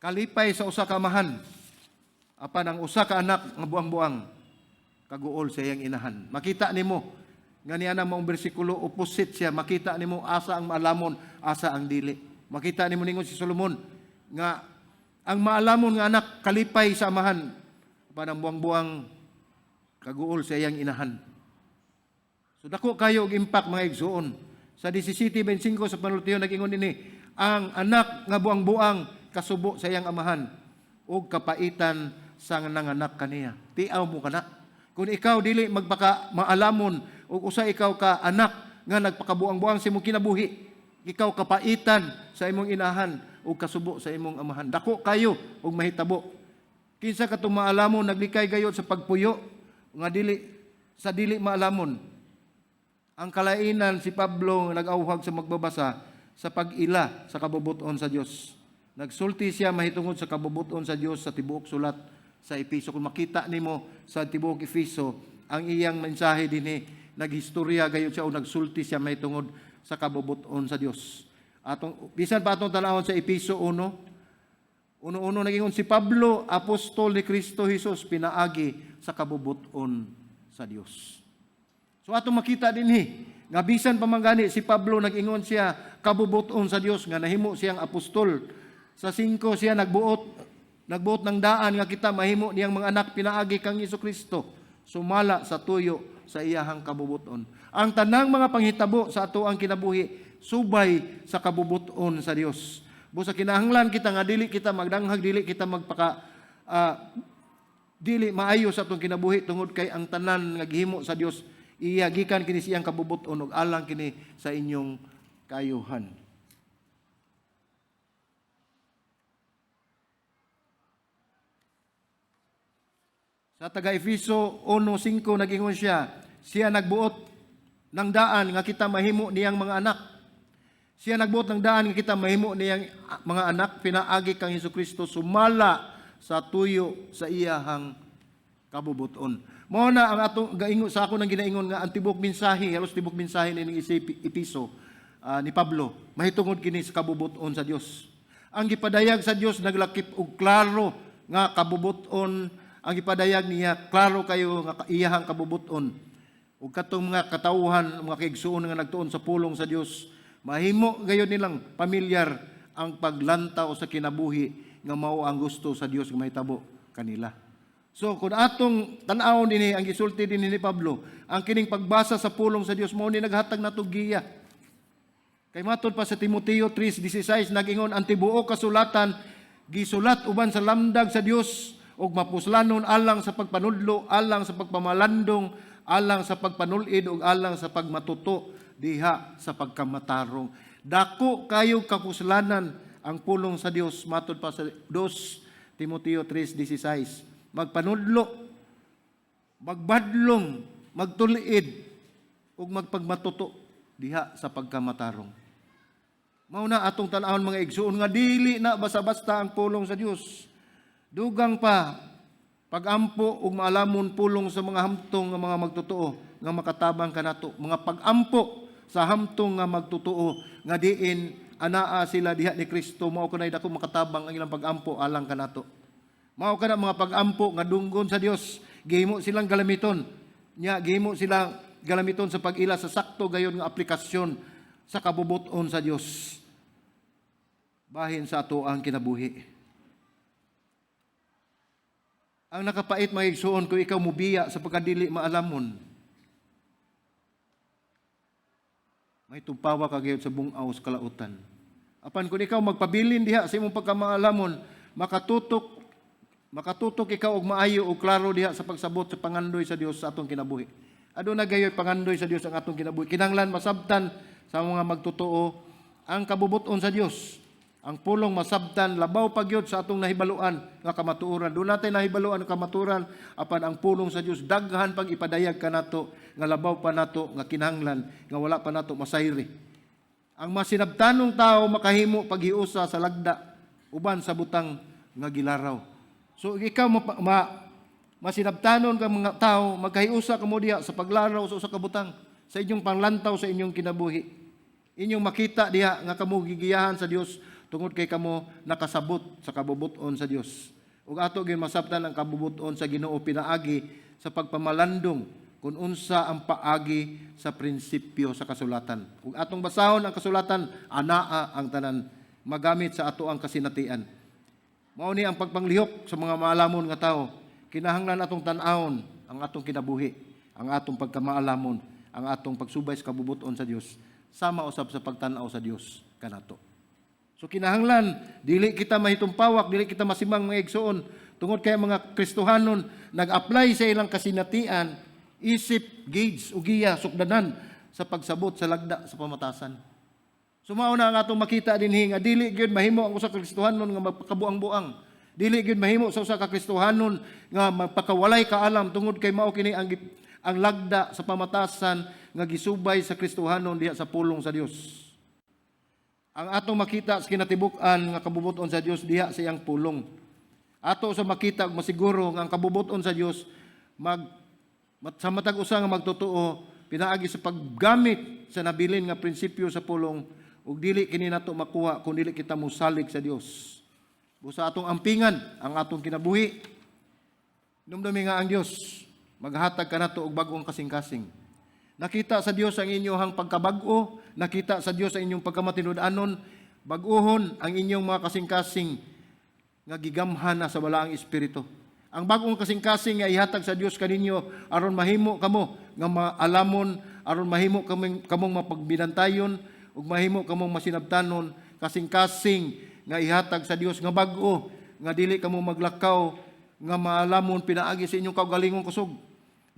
kalipay sa usa ka amahan. Apan ang usa ka anak nga buang-buang kaguol sa iyang inahan. Makita nimo nga niya na maong bersikulo, opposite siya. Makita nimo asa ang maalamon, asa ang dili. Makita nimo ningon si Solomon nga ang maalamon nga anak kalipay sa amahan, apan ang buang-buang kaguol sa iyang inahan. So dako kayo og impact, mga igsuon. Sa 17:25 sa panultihon nag-ingon dinhi, ang anak nga buang-buang kasubo sa iyang amahan ug kapaitan sa nanganak kaniya. Tiaw mo kana. Kung ikaw dili magpaka maalamon ug usa ikaw ka anak nga nagpakabuang-buang sa imong kinabuhi, ikaw kapaitan sa imong inahan ug kasubo sa imong amahan. Dako kayo og mahitabo. Kinsa katong maalamon naglikay gayod sa pagpuyo nga dili sa dili maalamon. Ang kalainan, si Pablo nag-awhag sa magbabasa sa pag-ila sa kabubuton sa Dios. Nagsulti siya mahitungod sa kabubuton sa Dios sa tibuok sulat sa Efeso. Kung makita nimo sa tibuok Efeso, ang iyang mensahe dinhi, naghistorya gayud siya o nagsulti siya mahitungod sa kabubuton sa Dios. Atong bisan pa atong tan-awon sa Efeso 1, 1:1, nagingon si Pablo, apostol ni Kristo Jesus pinaagi sa kabubuton sa Dios. So atong makita dinhi nga bisan pa man gani si Pablo nag-ingon siya kabubuton sa Dios nga nahimo siyang apostol. Sa 5 siya nagbuot ng daan nga kita mahimo niyang mga anak pinaagi kang Kristo sumala sa tuyo sa iyahang kabubuton. Ang tanang mga panghitabo sa ato ang kinabuhi subay sa kabubuton sa Dios. Busa kinahanglan kita nga dili kita magdanghag, dili kita magpaka dili maayo sa atong kinabuhi tungod kay ang tanan nga gihimo sa Dios iya gikan kini siyang kabubuton ug alang kini sa inyong kaayuhan. Sa taga Efeso 1:5 nagingon siya, siya nagbuot ng daan nga kita mahimo niyang mga anak. Siya nagbuot ng daan nga kita mahimo niyang mga anak pinaagi kang Hesukristo sumala sa tuyo sa iyahang kabubuton. Mao na ang atong gaingon sa ako nang ginaingon nga ang tibok mensahe, halos tibok mensahe nining Episo ni Pablo mahitungod kini sa kabubuton sa Dios. Ang gipadayag sa Dios naglakip og klaro nga kabubuton. Ang gipadayag niya klaro kayo nga iyahang kabubuton. Ug katong mga katawhan, mga kaigsuon nga nagtuon sa pulong sa Dios, mahimo gayon nilang pamilyar ang paglantaw sa kinabuhi nga mao ang gusto sa Dios nga mahitabo kanila. So kung atong tan-awon dinhi ang gisulti dinhi ni Pablo, ang kining pagbasa sa pulong sa Dios mao ni naghatag nato giya. Kay matod pa sa Timoteo 3:16 nag-ingon ang tibuok kasulatan gisulat uban sa lamdag sa Dios ug mapuslanon alang sa pagpanudlo, alang sa pagpamalandong, alang sa pagpanulid ug alang sa pagmatuto diha sa pagkamatarong. Dako kayo kapuslanan ang pulong sa Dios matod pa sa 2 Timoteo 3:16. Magpanudlo, magbadlong, magtuliid ug magpagmatuto diha sa pagkamatarong. Mao na atong tan-awon, mga igsuon, nga dili na basta-basta ang pulong sa Dios. Dugang pa, pagampo ug maalamon pulong sa mga hamtong nga mga magtotoo nga makatabang kanato. Mga pagampo sa hamtong nga magtotoo nga diin anaa sila diha ni Kristo, mao kanay dako makatabang ang ilang pagampo alang kanato. Mao kana mga pagampo nga dunggon sa Dios, gihimo silang galamiton. Nya gihimo silang galamiton sa pag-ila sa sakto gayon nga aplikasyon sa kabubuton sa Dios bahin sa ato ang kinabuhi. Ang nakapait, mga igsuon, kung ikaw mubiya sa pagkadili maalamon, may tumpawa ka gayud sa bungaw sa kalautan. Apan kung ikaw magpabilin diha sa imong pagkamaalamon, makatutok ikaw og maayo og klaro diha sa pagsabot sa pangandoy sa Dios sa atong kinabuhi. Aduna gayoy pangandoy sa Dios ang atong kinabuhi. Kinahanglan masabtan sa mga magtotoo ang kabubuton sa Dios. Ang pulong masabtan labaw pa gyud sa atong nahibaluan nga kamatuoran. Doon natin nahibaluan ang kamatuoran, apan ang pulong sa Dios daghan pag ipadayag kanato nga labaw pa nato nga kinahanglan nga wala pa nato masayri. Ang masinabtanong tao makahimo paghiusa sa lagda uban sa butang nga gilaraw. So ikaw masinabtanon ka mga tao, magkahiusa kamo diha sa paglaraw sa usa ka butang sa inyong panglantaw sa inyong kinabuhi. Inyong makita diha nga kamo gigiyahan sa Dios tungod kay kamo nakasabot sa kabubut-on sa Dios. Ug ato gyud masabtan ang kabubut-on sa Ginoo pinaagi sa pagpamalandong kung unsa ang paagi sa prinsipyo sa kasulatan. Ug atong basahon ang kasulatan, anaa ang tanan magamit sa ato ang kasinatian. Mao ni ang pagpanglihok sa mga maalamon nga tao. Kinahanglan atong tan-awon ang atong kinabuhi, ang atong pagkamaalamon, ang atong pagsubay sa kabubut-on sa Dios, sama usab sa pagtan-aw sa Dios kanato. So kinahanglan dili kita mahitumpawak, dili kita masimang, mga igsoon, tungod kay mga Kristohanon nag-apply sa ilang kasinatian isip gauge o giya, sukdanan sa pagsabot sa lagda sa pamatasan. So mao na ang atong makita dinhi nga dili gyud mahimo ang usa ka Kristohanon nga magpakabuang-buang. Dili gyud mahimo sa usa ka Kristohanon nga magpakawalay kaalam tungod kay mao kini ang lagda sa pamatasan nga gisubay sa Kristohanon diha sa pulong sa Dios. Ang atong makita sa kinatibuk-an nga kabubut-on sa Dios diha sa iyang pulong. Ato sa makita ug masiguro nga ang kabubut-on sa Dios sa matag usa nga magtotoo pinaagi sa paggamit sa nabilin nga prinsipyo sa pulong, ug dili kini nato makuha kung dili kita mosalig sa Dios. Busa atong ampingan ang atong kinabuhi. Numdumi nga ang Dios maghatag kanato og bag-ong kasing-kasing. Nakita sa Dios ang inyong pagkabag-o, nakita sa Dios ang inyong pagkamatinud-anon, bag-ohon ang inyong mga kasing-kasing nga gigamhan na sa Balaang Espiritu. Ang bag-ong kasing-kasing nga ihatag sa Dios kaninyo aron mahimo kamo nga maalamon, aron mahimo kamong mapagbinantayon ug mahimo kamong masinabtanon, kasing-kasing nga ihatag sa Dios nga bag-o nga dili kamo maglakaw nga maalamon pinaagi sa inyong kaugalingong kusog.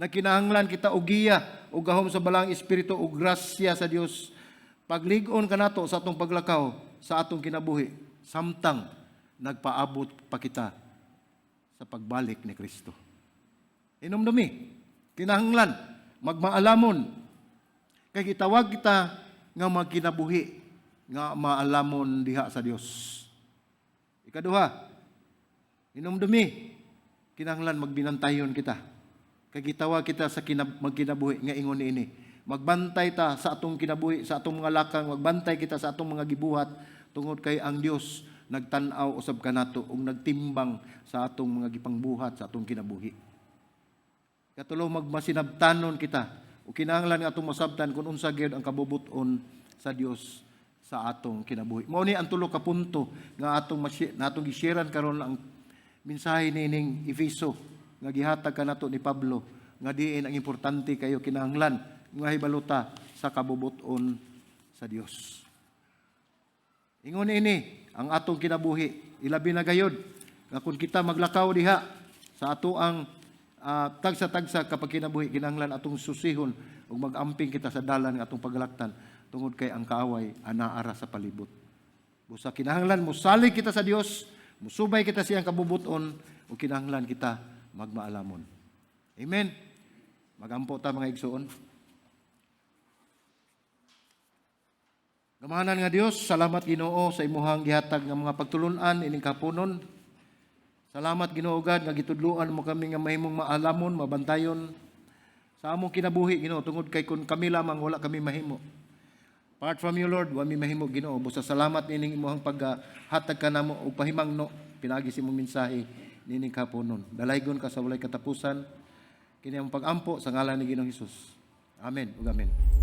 Nagkinahanglan kita og giya og gahom sa Balaang Espiritu ug grasya sa Dios. Paglig-on kanato sa atong paglakaw sa atong kinabuhi samtang nagpaabot pa kita sa pagbalik ni Kristo. Inumdumi, kinahanglan magmaalamon kay gitawag kita nga magkinabuhi nga maalamon diha sa Dios. Ikaduha, inumdumi, kinahanglan magbinantayon kita. Kay gitawag kita sa magkinabuhi nga ingon niini. Magbantay ta sa atong kinabuhi, sa atong mga lakang, magbantay kita sa atong mga gibuhat tungod kay ang Dios nagtan-aw usab kanato ug nagtimbang sa atong mga gipangbuhat sa atong kinabuhi. Katulo, magmasinabtanon kita ug kinahanglan nga atong masabtan kung unsa gyud ang kabubut-on sa Dios sa atong kinabuhi. Mao ni ang tulo ka punto nga atong gisharean karon, ang mensahe niining Efeso nga gihatag kanato ni Pablo nga diin ang importante kayo kinahanglan nga hibaluta sa kabubut-on sa Dios. Ingon ini ang atong kinabuhi, ilabi na gayod nga kung kita maglakaw diha sa ato ang tagsa-tagsa kapag kinabuhi, kinahanglan atong susihon ug mag-amping kita sa dalan nga atong paglaktan tungod kay ang kaaway anaara sa palibot. Busa kinahanglan mosalig kita sa Dios, musubay kita siyang kabubuton ug kinahanglan kita magmaalamon. Amen. Magampo ta, mga igsoon. Gamahanan nga Dios, salamat, Ginoo, sa imuhang gihatag nga mga pagtulunan ining kapunon. Salamat, Ginoo God, nga gitudloan mo kami nga mahimong maalamon, mabantayon sa among kinabuhi, Ginoo, tungod kay kung kami lamang, wala kami mahimo. Apart from you, Lord, wa mi mahimo, Ginoo. Busa salamat nining imuhang paghatag kanamo og pahimangno pinaagi sa imong mensahe nining kapunon. Dalaygon ka sa walay katapusan. Kini ang pag-ampo sa ngalan ni Ginoong Hesus. Amen ug amen.